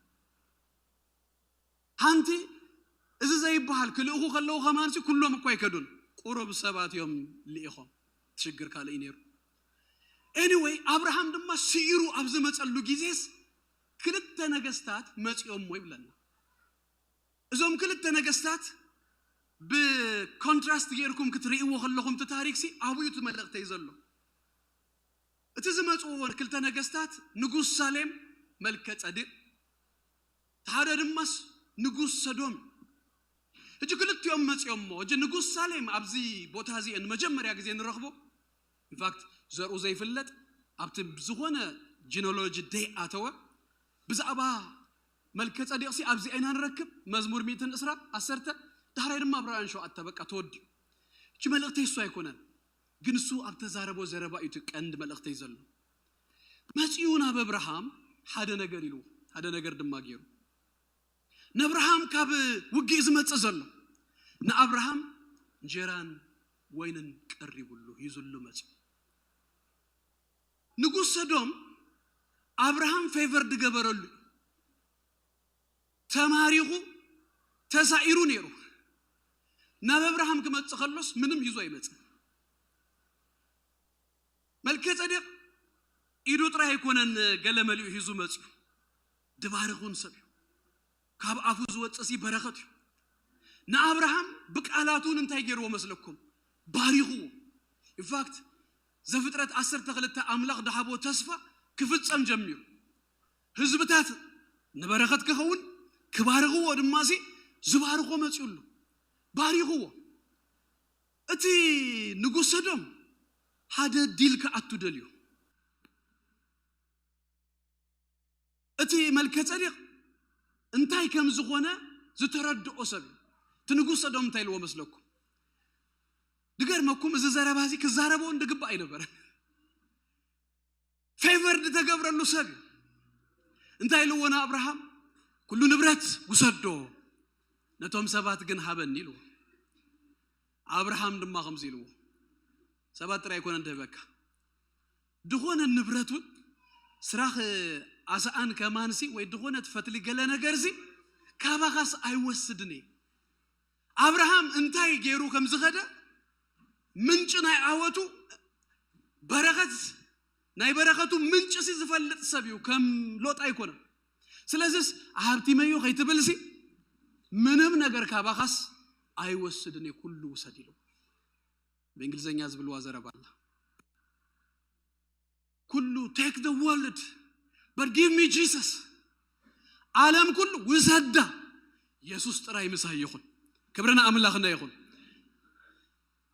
ሓንቲ እዚ ዘይበሃል ክልእኹ ከለዉ ከማንሲ ኩሎም እኳ ኣይከዱን ቁሩብ ሰባት እዮም ልኢኾም። ትሽግር ካልእ እዩ ነይሩ። ኤኒወይ ኣብርሃም ድማ ስኢሩ ኣብ ዝመፀሉ ግዜስ ክልተ ነገስታት መፂኦሞ ይብለና። እዞም ክልተ ነገስታት ብኮንትራስት ጌርኩም ክትርእይዎ ከለኹም እቲ ታሪክ ሲ ኣብኡ እቲ መልእክተይ ዘሎ። እቲ ዝመፅዎ ክልተ ነገስታት ንጉስ ሳሌም መልከ ጸዲቅ፣ እቲ ሓደ ድማስ ንጉስ ሰዶም። ሕጂ ክልቲኦም መፂኦሞ። ሕጂ ንጉስ ሳሌም ኣብዚ ቦታ እዚ ንመጀመርያ ግዜ ንረኽቦ። ኢንፋክት ዘርኡ ዘይፍለጥ ኣብቲ ዝኾነ ጂኖሎጂ ደይ ኣተወ። ብዛዕባ መልከ ጸዲቕ ሲ ኣብዚ ኢና ንረክብ። መዝሙር ሚእትን ዕስራ ዓሰርተ ዳሕራይ ድማ ዕብራውያን ሸውዓተ በቃ ተወዲኡ። እቺ መልእኽተይ እሱ ኣይኮነን፣ ግን እሱ ኣብ ተዛረቦ ዘረባ እዩ እቲ ቀንዲ መልእኽተይ ዘሎ። መጺኡ ናብ ኣብርሃም ሓደ ነገር ኢሉ፣ ሓደ ነገር ድማ ገይሩ። ንኣብርሃም ካብ ውግእ ዝመጽእ ዘሎ፣ ንኣብርሃም እንጀራን ወይንን ቀሪቡሉ፣ ሂዙሉ መጺኡ። ንጉስ ሰዶም ኣብርሃም ፌቨር ዝገበረሉ እዩ። ተማሪኹ ተሳኢሩ ነይሩ። ናብ ኣብርሃም ክመጽእ ከሎስ ምንም ሂዙ ኣይመጽእ። መልከ ጸዴቅ ኢዱ ጥራይ ኣይኮነን ገለ መሊኡ ሂዙ መጽኡ፣ ድባርኹን ሰብ እዩ። ካብ ኣፉ ዝወጽእ ሲ በረኸት እዩ። ንኣብርሃም ብቃላቱ እንታይ ገይርዎ መስለኩም? ባሪኽዎ። ኢንፋክት ዘፍጥረት ዓሰርተ ክልተ ኣምላኽ ድሃቦ ተስፋ ክፍጸም ጀሚሩ። ህዝብታት ንበረኸት ክኸውን ክባርኽዎ ድማ ሲ ዝባርኾ መጺኡሉ። ባሪኽዎ። እቲ ንጉስ ሰዶም ሓደ ዲል ክኣቱ ደልዩ። እቲ መልከ ጸዴቅ እንታይ ከም ዝኾነ ዝተረድኦ ሰብ እዩ። እቲ ንጉስ ሰዶም እንታይ ኢልዎ መስለኩም? ድገርመኩም፣ እዚ ዘረባ እዚ ክዛረቦ እንድግባእ ኣይነበረ። ፌቨር ዝተገብረሉ ሰብ እዩ። እንታይ ኢልዎ ንኣብርሃም? ኩሉ ንብረት ውሰዶ፣ ነቶም ሰባት ግን ሃበኒ ኢልዎ። ኣብርሃም ድማ ከምዚ ኢልዎ፣ ሰባት ጥራይ ኣይኮነን ድህበካ፣ ድኾነ ንብረት እውን ስራኽ ኣስኣን ከማንሲ ወይ ድኾነት ፈትሊ ገለ ነገርሲ ካባኻስ ኣይወስድን እየ። ኣብርሃም እንታይ ገይሩ ከም ዝኸደ፣ ምንጪ ናይ ዓወቱ በረኸት፣ ናይ በረኸቱ ምንጭ ሲ ዝፈልጥ ሰብ እዩ፣ ከም ሎጥ ኣይኮነን። ስለዚስ ሃብቲመዮ ከይትብል ሲ ምንም ነገር ካባኻስ ኣይወስድን እየ፣ ኩሉ ውሰድ ኢሉ። ብእንግሊዝኛ ዝብልዋ ዘረባ ኣላ። ኩሉ take the world but give me Jesus። ዓለም ኩሉ ውሰዳ፣ የሱስ ጥራይ ምሳይ ይኹን። ክብሪ ንኣምላኽና ይኹን።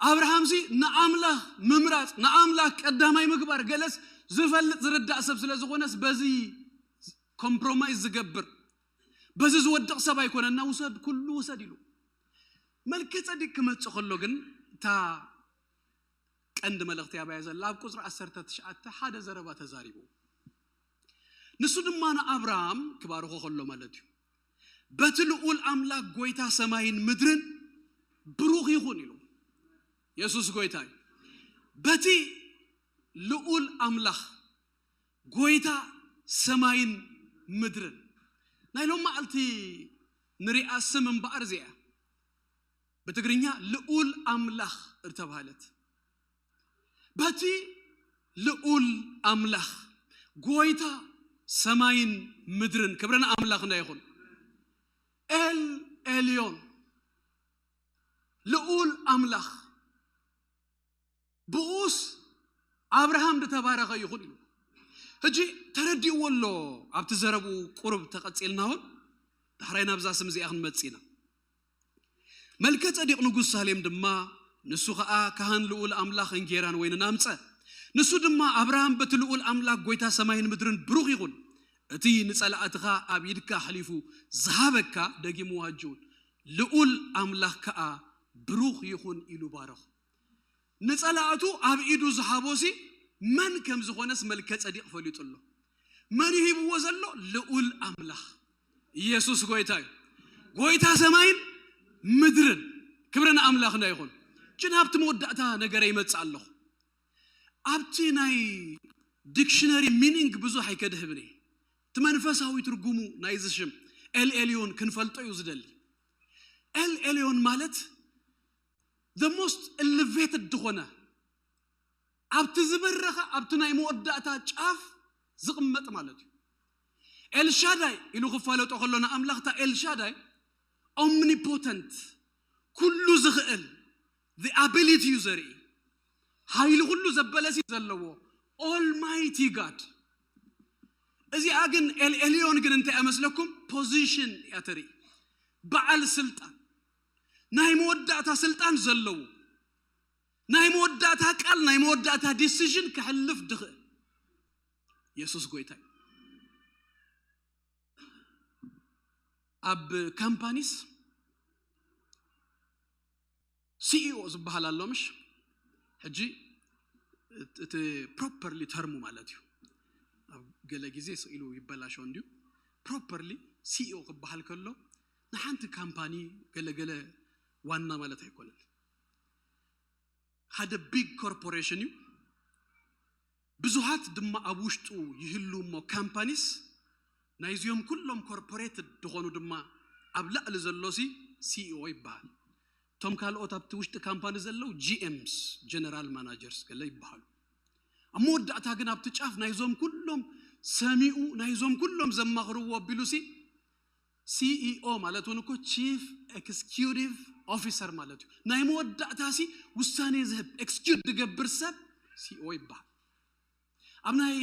ኣብርሃምሲ ንኣምላኽ ምምራጽ፣ ንኣምላኽ ቀዳማይ ምግባር ገለስ ዝፈልጥ ዝርዳእ ሰብ ስለ ዝኾነስ በዚ ኮምፕሮማይዝ ዝገብር፣ በዚ ዝወድቕ ሰብ ኣይኮነና። ውሰድ፣ ኩሉ ውሰድ ኢሉ። መልከ ጸዲቅ ክመጽእ ከሎ ግን እታ ቀንዲ መልእኽቲ ኣባያ ዘላ ኣብ ቁጽሪ ዓሰርተ ትሽዓተ ሓደ ዘረባ ተዛሪቡ። ንሱ ድማ ንኣብርሃም ክባርኾ ከሎ ማለት እዩ። በቲ ልዑል ኣምላኽ ጎይታ ሰማይን ምድርን ብሩኽ ይኹን ኢሉ። የሱስ ጎይታ እዩ። በቲ ልዑል ኣምላኽ ጎይታ ሰማይን ምድርን። ናይ ሎም መዓልቲ ንሪኣ ስም እምበኣር እዚኣ ብትግርኛ ልዑል ኣምላኽ እተባህለት፣ በቲ ልዑል ኣምላኽ ጎይታ ሰማይን ምድርን። ክብሪ ንኣምላኽና ይኹን። ኤል ኤልዮን፣ ልዑል ኣምላኽ፣ ብኡስ ኣብርሃም ዝተባረኸ ይኹን ኢሉ። ሕጂ ተረዲእዎ ኣሎ። ኣብቲ ዘረብኡ ቁሩብ ተቐጺልና እውን ዳሕራይ ናብዛ ስም እዚኣ ክንመጽእ ኢና። መልከ ጸዲቕ ንጉስ ሳሌም ድማ፣ ንሱ ኸኣ ካህን ልዑል ኣምላኽ እንጌራን ወይንን ኣምጸ። ንሱ ድማ፣ ኣብርሃም በቲ ልዑል ኣምላኽ ጎይታ ሰማይን ምድርን ብሩኽ ይኹን፣ እቲ ንጸላእትኻ ኣብ ኢድካ ኣሕሊፉ ዝሃበካ፣ ደጊሙ ዋጅውን፣ ልዑል ኣምላኽ ከኣ ብሩኽ ይኹን ኢሉ ባረኹ። ንጸላእቱ ኣብ ኢዱ ዝሃቦሲ መን ከም ዝኾነስ መልከ ጸዲቕ ፈሊጡ ኣሎ። መን እዩ ሂብዎ ዘሎ? ልዑል ኣምላኽ። ኢየሱስ ጎይታ እዩ። ጎይታ ሰማይን ምድርን። ክብሪ ንኣምላኽና ይኹን። ችን ኣብቲ መወዳእታ ነገረ ይመጽእ ኣለኹ። ኣብቲ ናይ ዲክሽነሪ ሚኒንግ ብዙሕ ኣይከድህብን እየ። እቲ መንፈሳዊ ትርጉሙ ናይዚ ሽም ኤል ኤልዮን ክንፈልጦ እዩ ዝደሊ። ኤል ኤልዮን ማለት the most elevated ዝኾነ፣ ኣብቲ ዝበረኸ፣ ኣብቲ ናይ መወዳእታ ጫፍ ዝቕመጥ ማለት እዩ። ኤልሻዳይ ኢሉ ክፋለጦ ከሎ ንኣምላኽታ ኤልሻዳይ ኦምኒፖተንት፣ ኩሉ ዝኽእል፣ the ability እዩ ዘርኢ። ሓይሊ ኩሉ ዘበለሲ ዘለዎ ኦልማይቲ ጋድ። እዚኣ ግን ኤል ኤልዮን ግን እንታይ እመስለኩም? ፖዚሽን እያ ተርኢ። በዓል ስልጣን፣ ናይ መወዳእታ ስልጣን ዘለዎ፣ ናይ መወዳእታ ቃል፣ ናይ መወዳእታ ዲሲዥን ክሕልፍ ድኽእል። የሱስ ጎይታ እዩ። ኣብ ካምፓኒስ ሲኢኦ ዝበሃል ኣሎ ምሽ? ሕጂ እቲ ፕሮፐርሊ ተርሙ ማለት እዩ። ኣብ ገለ ግዜ ስኢሉ ይበላሾ እንድዩ። ፕሮፐርሊ ሲኢኦ ክበሃል ከሎ ንሓንቲ ካምፓኒ ገለገለ ዋና ማለት ኣይኮነን። ሓደ ቢግ ኮርፖሬሽን እዩ። ብዙሃት ድማ ኣብ ውሽጡ ይህሉ እሞ ካምፓኒስ ናይዚኦም ኩሎም ኮርፖሬትድ ዝኾኑ ድማ ኣብ ላዕሊ ዘሎሲ ሲኢኦ ይበሃል። እቶም ካልኦት ኣብቲ ውሽጢ ካምፓኒ ዘለዉ ጂኤምስ፣ ጀነራል ማናጀርስ ገለ ይበሃሉ። ኣብ መወዳእታ ግን ኣብቲ ጫፍ ናይዞም ኩሎም ሰሚኡ ናይዞም ኩሎም ዘማኽርዎ ኣቢሉሲ ሲኢኦ ማለት እውን እኮ ቺፍ ኤክስኪዩቲቭ ኦፊሰር ማለት እዩ። ናይ መወዳእታ ሲ ውሳኔ ዝህብ ኤክስኪዩት ዝገብር ሰብ ሲኢኦ ይበሃል። ኣብ ናይ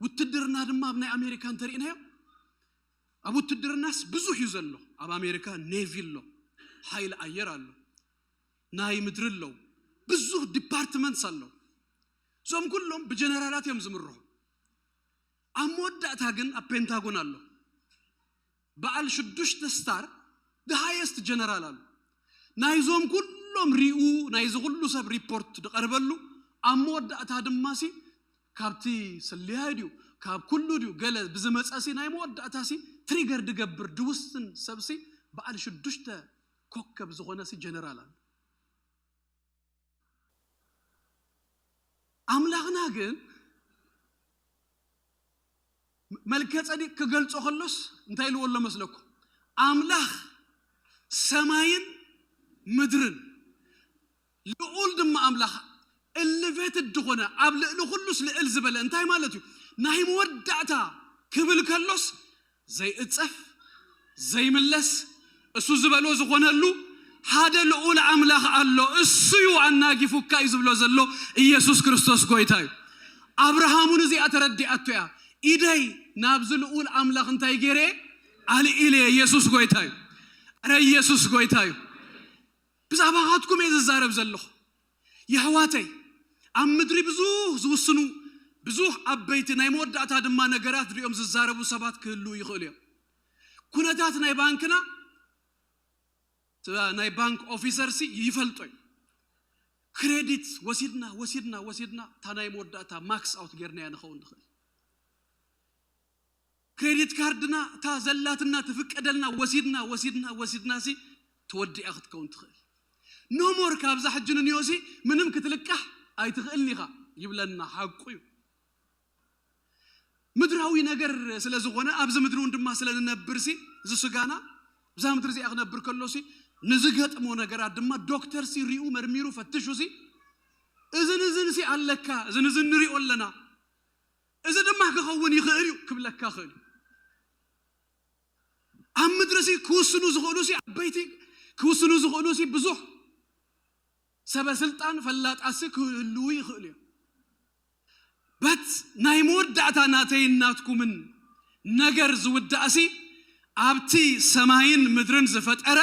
ውትድርና ድማ ኣብ ናይ ኣሜሪካ እንተሪእናዮ ኣብ ውትድርናስ ብዙሕ እዩ ዘሎ። ኣብ ኣሜሪካ ኔቪ ኣሎ፣ ሓይሊ ኣየር ኣሎ፣ ናይ ምድሪ ኣለዉ፣ ብዙሕ ዲፓርትመንትስ ኣለዉ። እዞም ኩሎም ብጀነራላት እዮም ዝምርሑ። ኣብ መወዳእታ ግን ኣብ ፔንታጎን ኣሎ በዓል ሽዱሽተ ስታር፣ ሃየስት ጀነራል ኣሎ። ናይዞም ኩሎም ሪኡ ናይዚ ኩሉ ሰብ ሪፖርት ዝቐርበሉ ኣብ መወዳእታ ድማ ሲ ካብቲ ስለያይ ድዩ ካብ ኩሉ ድዩ ገለ ብዝመፀ ሲ ናይ መወዳእታ ሲ ትሪገር ድገብር ድውስን ሰብ ሲ በዓል ሽዱሽተ ኮከብ ዝኾነ ሲ ጀነራል ኣሎ። ኣምላኽና ግን መልከ ጸዲቅ ክገልጾ ከሎስ እንታይ ኢልዎ ኣሎ መስለኩም? ኣምላኽ ሰማይን ምድርን ልዑል ድማ ኣምላኽ ኤሌቬትድ ዝኾነ ኣብ ልዕሊ ኩሉስ ልዕል ዝበለ እንታይ ማለት እዩ? ናይ መወዳእታ ክብል ከሎስ ዘይእጸፍ ዘይምለስ እሱ ዝበሎ ዝኾነሉ ሓደ ልዑል ኣምላኽ ኣሎ። እሱ እዩ ኣናጊፉካ እዩ ዝብሎ ዘሎ። ኢየሱስ ክርስቶስ ጎይታ እዩ። ኣብርሃም እውን እዚኣ ተረዲኣቶ እያ። ኢደይ ናብዚ ልዑል ኣምላኽ እንታይ ገይረ? ኣልዒለ። ኢየሱስ ጎይታ እዩ። ኣረ ኢየሱስ ጎይታ እዩ። ብዛዕባኻትኩም እየ ዝዛረብ ዘለኹ። የሕዋተይ፣ ኣብ ምድሪ ብዙሕ ዝውስኑ፣ ብዙሕ ዓበይቲ ናይ መወዳእታ ድማ ነገራት ድኦም ዝዛረቡ ሰባት ክህልዉ ይኽእሉ እዮም። ኩነታት ናይ ባንክና፣ ናይ ባንክ ኦፊሰር ሲ ይፈልጦ እዩ። ክሬዲት ወሲድና፣ ወሲድና፣ ወሲድና፣ እታ ናይ መወዳእታ ማክስ ኣውት ጌርናያ ንኸውን ንኽእል። ክሬዲት ካርድና እታ ዘላትና ትፍቀደልና ወሲድና፣ ወሲድና፣ ወሲድና ሲ ተወዲኣ ክትከውን ትኽእል። ኖሞር ካብዛ ሕጂ ንንዮሲ ምንም ክትልቃሕ ኣይትኽእልን ኢኻ ይብለና። ሓቁ እዩ። ምድራዊ ነገር ስለ ዝኾነ ኣብዚ ምድሪ እውን ድማ ስለ ንነብር ሲ እዚ ስጋና ብዛ ምድሪ እዚኣ ክነብር ከሎ ሲ ንዝገጥሞ ነገራት ድማ ዶክተር ሲ ሪኡ መርሚሩ ፈትሹ ሲ እዝን እዝን ሲ ኣለካ፣ እዝን እዝን ንሪኦ ኣለና፣ እዚ ድማ ክኸውን ይኽእል እዩ ክብለካ ክእል እዩ። ኣብ ምድሪ ሲ ክውስኑ ዝኽእሉ ሲ ዓበይቲ ክውስኑ ዝኽእሉ ሲ ብዙሕ ሰበ ስልጣን ፈላጣት ሲ ክህልዉ ይኽእሉ እዮም። በት ናይ መወዳእታ ናተይን ናትኩምን ነገር ዝውዳእ ሲ ኣብቲ ሰማይን ምድርን ዝፈጠረ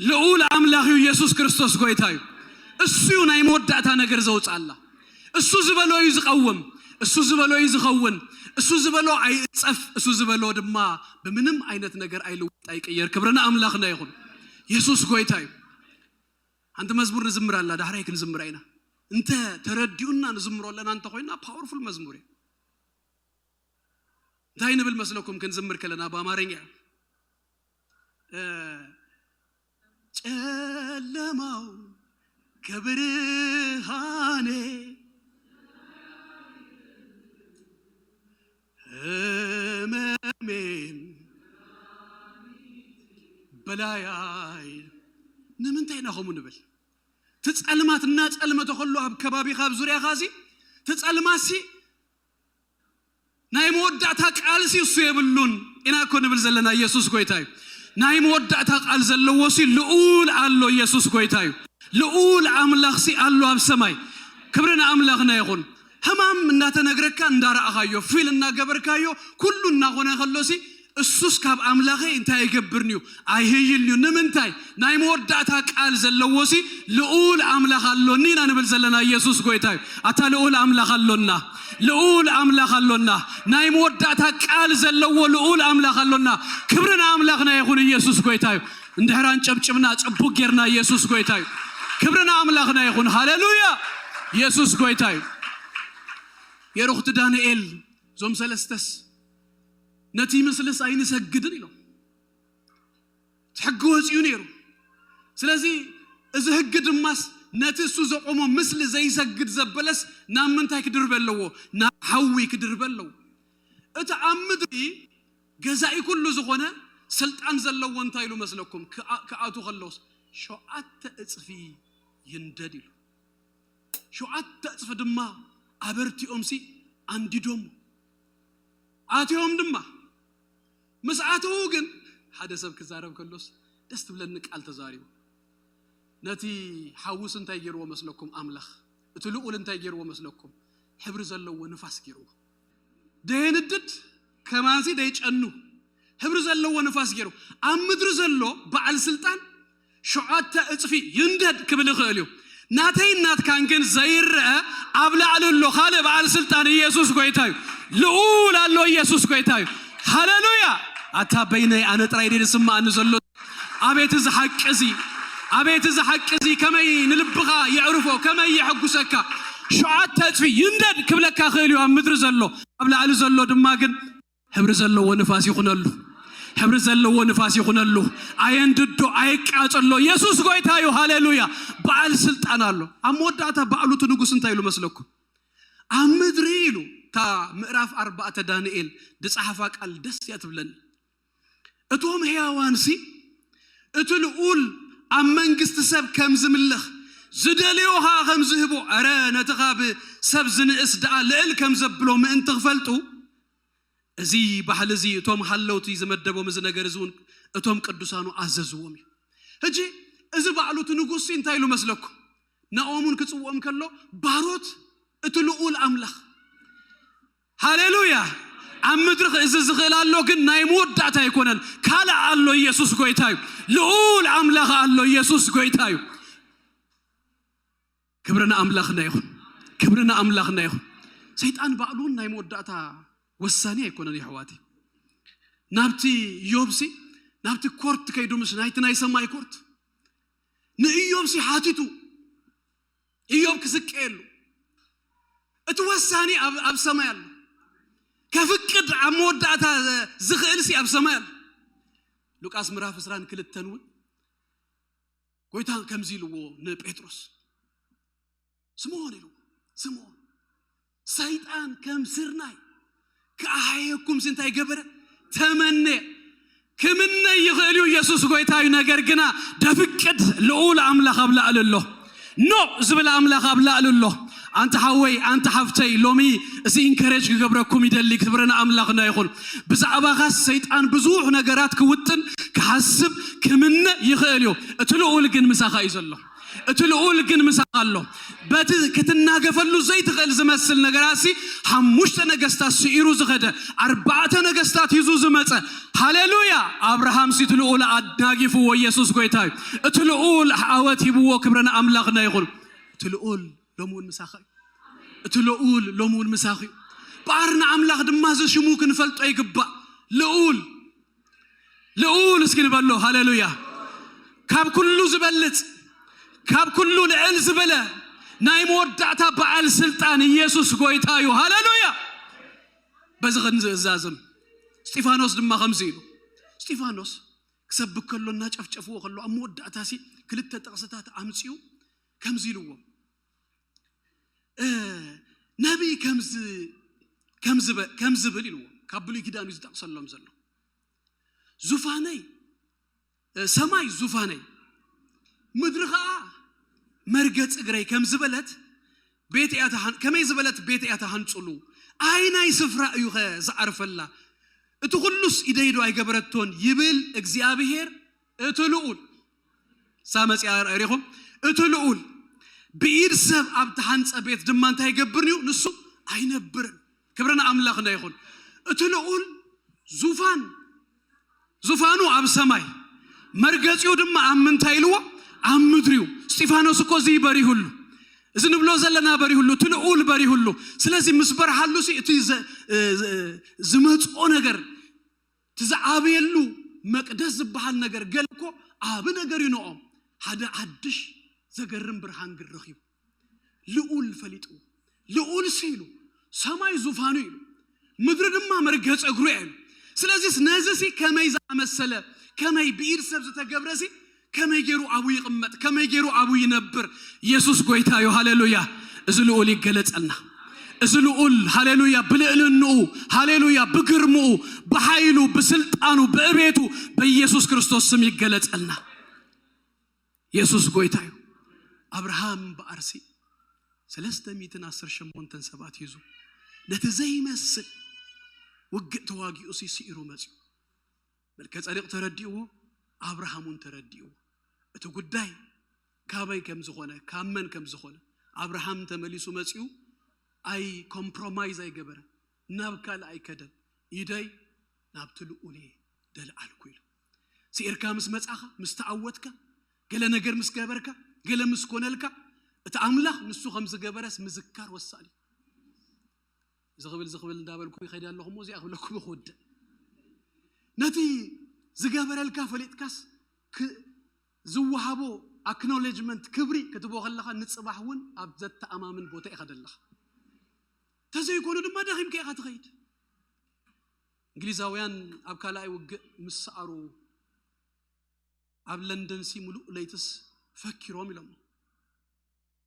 ልዑል ኣምላኽ እዩ። ኢየሱስ ክርስቶስ ጎይታ እዩ። እሱ እዩ ናይ መወዳእታ ነገር ዘውፅኣላ። እሱ ዝበሎ እዩ ዝቐውም። እሱ ዝበሎ እዩ ዝኸውን። እሱ ዝበሎ ኣይእፀፍ። እሱ ዝበሎ ድማ ብምንም ዓይነት ነገር ኣይልወጥ ኣይቅየር። ክብሪ ንኣምላኽና ይኹን። ኢየሱስ ጎይታ እዩ። ሓንቲ መዝሙር ንዝምር ኣላ፣ ዳሕራይ ክንዝምራ ኢና። እንተ ተረዲኡና ንዝምሮ ኣለና እንተ ኮይና ፓወርፉል መዝሙር እያ። እንታይ ንብል መስለኩም ክንዝምር ከለና ብኣማርኛ? እ፣ ጨለማው ከብርሃኔ ህመሜን በላያይ። ንምንታይ ኢና ከምኡ ንብል? እቲ ጸልማት እናጸልመተ ከሎ ኣብ ከባቢኻ ኣብ ዙርያኻ ሲ እቲ ጸልማት ሲ ናይ መወዳእታ ቃል ሲ እሱ የብሉን ኢና እኮ ንብል ዘለና። ኢየሱስ ጎይታ እዩ። ናይ መወዳእታ ቃል ዘለዎ ሲ ልዑል ኣሎ። ኢየሱስ ጎይታ እዩ። ልዑል ኣምላኽ ሲ ኣሎ ኣብ ሰማይ። ክብሪ ንኣምላኽና ይኹን። ሕማም እናተነግረካ እንዳረኣኻዮ ፊል እናገበርካዮ ኩሉ እናኾነ ከሎ ሲ እሱስ ካብ ኣምላኸይ እንታይ ኣይገብርን እዩ? ኣይህይልን እዩ። ንምንታይ? ናይ መወዳእታ ቃል ዘለዎ ሲ ልዑል ኣምላኽ ኣሎኒ ኢና ንብል ዘለና። ኢየሱስ ጎይታ እዩ። ኣታ ልዑል ኣምላኽ ኣሎና። ልዑል ኣምላኽ ኣሎና። ናይ መወዳእታ ቃል ዘለዎ ልዑል ኣምላኽ ኣሎና። ክብሪ ንኣምላኽና ይኹን። ኢየሱስ ጎይታ እዩ። እንድሕር ኣንጨብጭብና ጽቡቅ ጌርና ኢየሱስ ጎይታ እዩ። ክብሪ ንኣምላኽና ይኹን። ሃሌሉያ! ኢየሱስ ጎይታ እዩ። የሩኽቲ ዳንኤል፣ እዞም ሰለስተስ ነቲ ምስልስ ኣይንሰግድን ኢሎም። እቲ ሕጊ ወፂኡ ነይሩ። ስለዚ እዚ ሕጊ ድማስ ነቲ እሱ ዘቆሞ ምስሊ ዘይሰግድ ዘበለስ ናብ ምንታይ ክድርበ ኣለዎ? ናብ ሓዊ ክድርበ ኣለዎ። እቲ ኣብ ምድሪ ገዛኢ ኩሉ ዝኾነ ስልጣን ዘለዎ እንታይ ኢሉ መስለኩም? ክኣ-፣ ክኣቱ ከሎስ ሸውዓተ እጽፊ ይንደድ ኢሉ። ሸውዓተ እጽፊ ድማ ኣበርቲኦምሲ ኣንዲዶም ኣትዮም ድማ ምስ ኣተዉ ግን ሓደ ሰብ ክዛረብ ከሎስ ደስ ትብለኒ ቃል ተዛሪቡ። ነቲ ሓውስ እንታይ ገይርዎ መስለኩም? ኣምላኽ እቲ ልኡል እንታይ ገይርዎ መስለኩም? ሕብሪ ዘለዎ ንፋስ ገይርዎ። ደየንድድ ከማንሲ ደይጨኑ ሕብሪ ዘለዎ ንፋስ ገይሩ ኣብ ምድሪ ዘሎ በዓል ስልጣን ሸውዓተ እጽፊ ይንደድ ክብል ይኽእል እዩ። ናተይን ናትካን ግን ዘይረአ ኣብ ላዕሊ ኣሎ ካልእ በዓል ስልጣን ኢየሱስ ጎይታ እዩ። ልኡል ኣሎ ኢየሱስ ጎይታ እዩ። ሃሌሉያ! ኣታ በይነይ ኣነ ጥራይ ድየ ዝስምዓኒ ዘሎ? ኣቤት እዚ ሓቂ እዚ፣ ኣቤት እዚ ሓቂ እዚ ከመይ ንልብኻ የዕርፎ፣ ከመይ የሐጉሰካ። ሸውዓተ እጽፊ ይንደድ ክብለካ ክእል እዩ ኣብ ምድሪ ዘሎ። ኣብ ላዕሊ ዘሎ ድማ ግን ሕብሪ ዘለዎ ንፋስ ይኹነሉ። ሕብሪ ዘለዎ ንፋስ ይኹነሉ። ኣየንድዶ፣ ኣየቃጸሎ። ኢየሱስ ጎይታ እዩ። ሃሌሉያ! በዓል ስልጣን ኣሎ። ኣብ መወዳእታ ባዕሉ እቲ ንጉስ እንታይ ኢሉ መስለኩም? ኣብ ምድሪ ኢሉ፣ እታ ምዕራፍ ኣርባዕተ ዳንኤል ዝጸሓፋ ቃል ደስ እያ ትብለኒ። እቶም ሕያዋንሲ እቲ ልኡል ኣብ መንግስቲ ሰብ ከም ዝምለኽ ዝደልዮ ኸኣ ከም ዝህቦ፣ ኧረ ነቲ ካብ ሰብ ዝንእስ ደኣ ልዕል ከም ዘብሎ ምእንቲ ክፈልጡ፣ እዚ ባህሊ እዚ እቶም ሃለውቲ ዝመደቦም እዚ ነገር እዚ እውን እቶም ቅዱሳኑ ኣዘዝዎም እዩ። ሕጂ እዚ ባዕሉ እቲ ንጉስ እንታይ ኢሉ መስለኩም? ናኦም እውን ክጽውኦም ከሎ ባሮት እቲ ልኡል ኣምላኽ። ሃሌሉያ! ኣብ ምድሪ ክእዝዝ ዝኽእል ኣሎ፣ ግን ናይ መወዳእታ ኣይኮነን። ካልእ ኣሎ፣ ኢየሱስ ጎይታ እዩ። ልኡል ኣምላኽ ኣሎ፣ ኢየሱስ ጎይታ እዩ። ክብሪ ንኣምላኽና ይኹን። ክብሪ ንኣምላኽና ይኹን። ሰይጣን ባዕሉ እውን ናይ መወዳእታ ወሳኒ ኣይኮነን የሕዋተይ። ናብቲ ኢዮብሲ፣ ናብቲ ኮርት ከይዱ ምስ ናይቲ ናይ ሰማይ ኮርት ንኢዮብሲ ሓቲቱ፣ ኢዮብ ክስቀየሉ። እቲ ወሳኒ ኣብ፣ ኣብ ሰማይ ኣሎ። ከፍቅድ ኣብ መወዳእታ ዝኽእልሲ ኣብ ሰማይ ኣሎ። ሉቃስ ምዕራፍ ዕስራን ክልተን እውን ጎይታ ከምዚ ኢልዎ ንጴጥሮስ፣ ስምዖን ኢልዎ፣ ስምዖን፣ ሰይጣን ከም ስርናይ ክኣሕየኩምሲ እንታይ ገበረ? ተመነ። ክምነይ ይኽእል እዩ፣ ኢየሱስ ጎይታ እዩ። ነገር ግና ደፍቅድ ልኡል ኣምላኽ ኣብ ላዕሊ ኣሎ። ኖ ዝብል ኣምላኽ ኣብ ላዕሊ ኣሎ። ኣንታ ሓወይ፣ ኣንታ ሓፍተይ፣ ሎሚ እዚ ኢንከሬጅ ክገብረኩም ይደሊ። ክብሪ ንኣምላኽና ይኹን። ብዛዕባኻስ ሰይጣን ብዙሕ ነገራት ክውጥን፣ ክሓስብ፣ ክምነ ይኽእል እዩ። እቲ ልኡል ግን ምሳኻ እዩ ዘሎ። እቲ ልኡል ግን ምሳኻ ኣሎ። በቲ ክትናገፈሉ ዘይትኽእል ዝመስል ነገራሲ ሓሙሽተ ነገስታት ስኢሩ ዝኸደ፣ ኣርባዕተ ነገስታት ሂዙ ዝመጸ። ሃሌሉያ! ኣብርሃምሲ እቲ ልኡል ኣናጊፍዎ፣ ኢየሱስ ጎይታ እዩ። እቲ ልኡል ዓወት ሂብዎ። ክብሪ ንኣምላኽና ይኹን። እቲ ልኡል ሎሚ እውን ምሳኻ እዩ። እቲ ልኡል ሎሚ እውን ምሳኺ እዩ። በኣር ንኣምላኽ ድማ እዚ ሽሙ ክንፈልጦ ይግባእ። ልኡል፣ ልኡል እስኪ ንበሎ። ሃሌሉያ! ካብ ኩሉ ዝበልጽ፣ ካብ ኩሉ ልዕል ዝበለ ናይ መወዳእታ በዓል ስልጣን ኢየሱስ ጎይታ እዩ። ሃሌሉያ! በዚ ክንዝእዛዝም፣ እስጢፋኖስ ድማ ከምዚ ኢሉ፣ እስጢፋኖስ ክሰብክ ከሎ እናጨፍጨፍዎ ከሎ ኣብ መወዳእታሲ ክልተ ጥቕስታት ኣምጺኡ ከምዚ ኢልዎ፣ እ፣ ነቢይ ከምዚ፣ ከም ዝበ-፣ ከም ዝብል ኢልዎ። ካብ ብሉይ ኪዳን እዩ ዝጠቕሰሎም ዘሎ። ዙፋነይ፣ እ፣ ሰማይ ዙፋነይ፣ ምድሪ ኸኣ መርገጺ እግረይ ከም ዝበለት ቤት እያ ተሃን-፣ ከመይ ዝበለት ቤት እያ ተሃንጹሉ? ኣየናይ ስፍራ እዩ ኸ ዝዓርፈላ? እቲ ኹሉስ ኢደይ ዶ ኣይገበረቶን? ይብል እግዚኣብሄር እቲ ልኡል። እሳ መጺኣ ርኢኹም? እቲ ልኡል ብኢድ ሰብ ኣብ ተሃንጸ ቤት ድማ እንታይ ይገብርን እዩ? ንሱ ኣይነብርን። ክብሪ ንኣምላኽና ይኹን። እቲ ልኡል ዙፋን፣ ዙፋኑ ኣብ ሰማይ፣ መርገጺኡ ድማ ኣብ ምንታይ ኢልዎ? ኣብ ምድሪ እዩ። እስጢፋኖስ እኮ እዚ በሪሁሉ፣ እዚ ንብሎ ዘለና በሪሁሉ፣ እቲ ልኡል በሪሁሉ። ስለዚ ምስ በርሃሉ ሲ እቲ ዘ-፣ እ፣ ዝ-፣ ዝመጽኦ ነገር፣ እቲ ዝዓበየሉ መቅደስ ዝበሃል ነገር ገለ እኮ ዓቢ ነገር እዩ ንኦም። ሓደ ሓድሽ ዘገርም ብርሃን ግን ረኺቡ። ልኡል ፈሊጥዎ። ልኡል ሲ ኢሉ፣ ሰማይ ዙፋኑ ኢሉ፣ ምድሪ ድማ መርገጸ እግሩ እያ ኢሉ። ስለዚስ ነዚ ሲ ከመይ ዝኣመሰለ፣ ከመይ ብኢድ ሰብ ዝተገብረ ሲ ከመይ ገይሩ ኣብኡ ይቕመጥ፣ ከመይ ገይሩ ኣብኡ ይነብር? ኢየሱስ ጎይታ እዩ። ሃሌሉያ! እዚ ልኡል ይገለጸልና። እዚ ልኡል ሃሌሉያ ብልዕልንኡ፣ ሃሌሉያ ብግርምኡ፣ ብሓይሉ፣ ብስልጣኑ፣ ብእቤቱ፣ በኢየሱስ ክርስቶስ ስም ይገለጸልና። ኢየሱስ ጎይታ እዩ። ኣብርሃም በኣርሲ ሰለስተ ሚእትን ዓሰርተ ሸሞንተን ሰባት ሒዙ ነቲ ዘይመስል ውግእ ተዋጊኡ ሲ ስኢሩ መጽዩ። መልከ ጸዴቅ ተረዲእዎ፣ ኣብርሃም እውን ተረዲእዎ። እቲ ጉዳይ ካበይ ከም ዝኾነ፣ ካብ መን ከም ዝኾነ ኣብርሃም ተመሊሱ መጽዩ። ኣይ ኮምፕሮማይዝ ኣይገበረ፣ ናብ ካልእ ኣይከደን። ኢደይ ናብቲ ልኡል እየ ደልዓልኩ ኢሉ። ስኢርካ ምስ መጻኻ፣ ምስ ተዓወትካ፣ ገለ ነገር ምስ ገበርካ፣ ገለ ምስ ኮነልካ፣ እቲ ኣምላኽ ንሱ ከም ዝገበረስ ምዝካር ወሳኒ እዩ። እዚ ክብል፣ እዚ ክብል እንዳበልኩ ይኸይድ ኣለኹ እሞ እዚኣ ክብለኩም ክውድእ። ነቲ ዝገበረልካ ፈሊጥካስ ክ-፣ ዝወሃቦ ኣክኖሌጅመንት፣ ክብሪ ክትቦ ከለኻ፣ ንጽባሕ እውን ኣብ ዘተኣማምን ቦታ ኢኻ ደለኻ። ተዘይኮኑ ድማ ደኺምካ ኢኻ ትኸይድ። እንግሊዛውያን ኣብ ካልኣይ ውግእ ምስ ሰኣሩ፣ ኣብ ለንደን ሲ ምሉእ ለይትስ ፈኪሮም ኢሎም።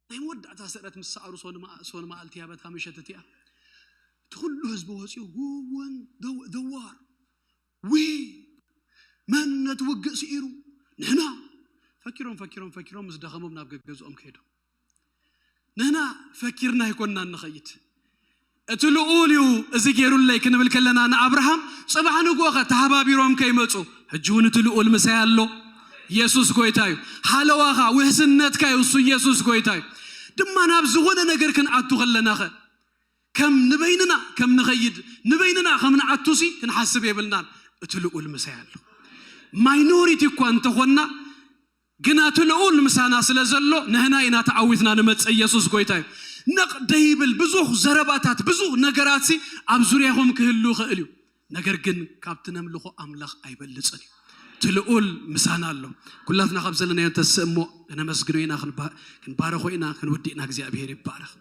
ናይ መወዳእታ ስዕረት ምስ ሰኣሩ፣ ሶን መዓ-፣ ሶን መዓልቲ እያ፣ በታ ምሸት እቲኣ እቲ ኩሉ ህዝቢ ወፂኡ፣ "Who won the, the war? We? መን ነቲ ውግእ ስኢሩ? ንሕና?" ፈኪሮም፣ ፈኪሮም፣ ፈኪሮም ምስ ደኸሞም ናብ ገገዝኦም ከይዶም። ንሕና ፈኪርና ኣይኮንና ንኸይድ፣ እቲ ልኡል እዩ እዚ ገይሩለይ ክንብል ከለና ንኣብርሃም፣ ጽባሕ ንግሆ ኸ ተሃባቢሮም ከይመጹ፣ ሕጂ እውን እቲ ልኡል ምሳይ ኣሎ። ኢየሱስ ጎይታ እዩ። ሃለዋኻ፣ ውሕስነትካ እዩ፣ እሱ ኢየሱስ ጎይታ እዩ። ድማ ናብ ዝኾነ ነገር ክንኣቱ ከለና ኸ፣ ከም ንበይንና ከም ንኸይድ፣ ንበይንና ከም ንኣቱሲ ክንሓስብ የብልናን። እቲ ልኡል ምሳይ ኣሎ። ማይኖሪቲ እኳ እንተኾንና፣ ግና እቲ ልኡል ምሳና ስለ ዘሎ፣ ንሕና ኢና ተዓዊትና ንመጽእ። ኢየሱስ ጎይታ እዩ። ነቕ ደይብል ብዙሕ ዘረባታት፣ ብዙሕ ነገራትሲ ኣብ ዙርያኹም ክህሉ ይኽእል እዩ። ነገር ግን ካብቲ ነምልኾ ኣምላኽ ኣይበልጽን እዩ። እቲ ልኡል ምሳና ኣሎ። ኩላትና ካብ ዘለናዮ እንተስእ እሞ ከነመስግኖ ኢና፣ ክንባ-፣ ክንባረኾ ኢና፣ ክንውድእ ኢና። እግዚኣብሔር ይባረኽ።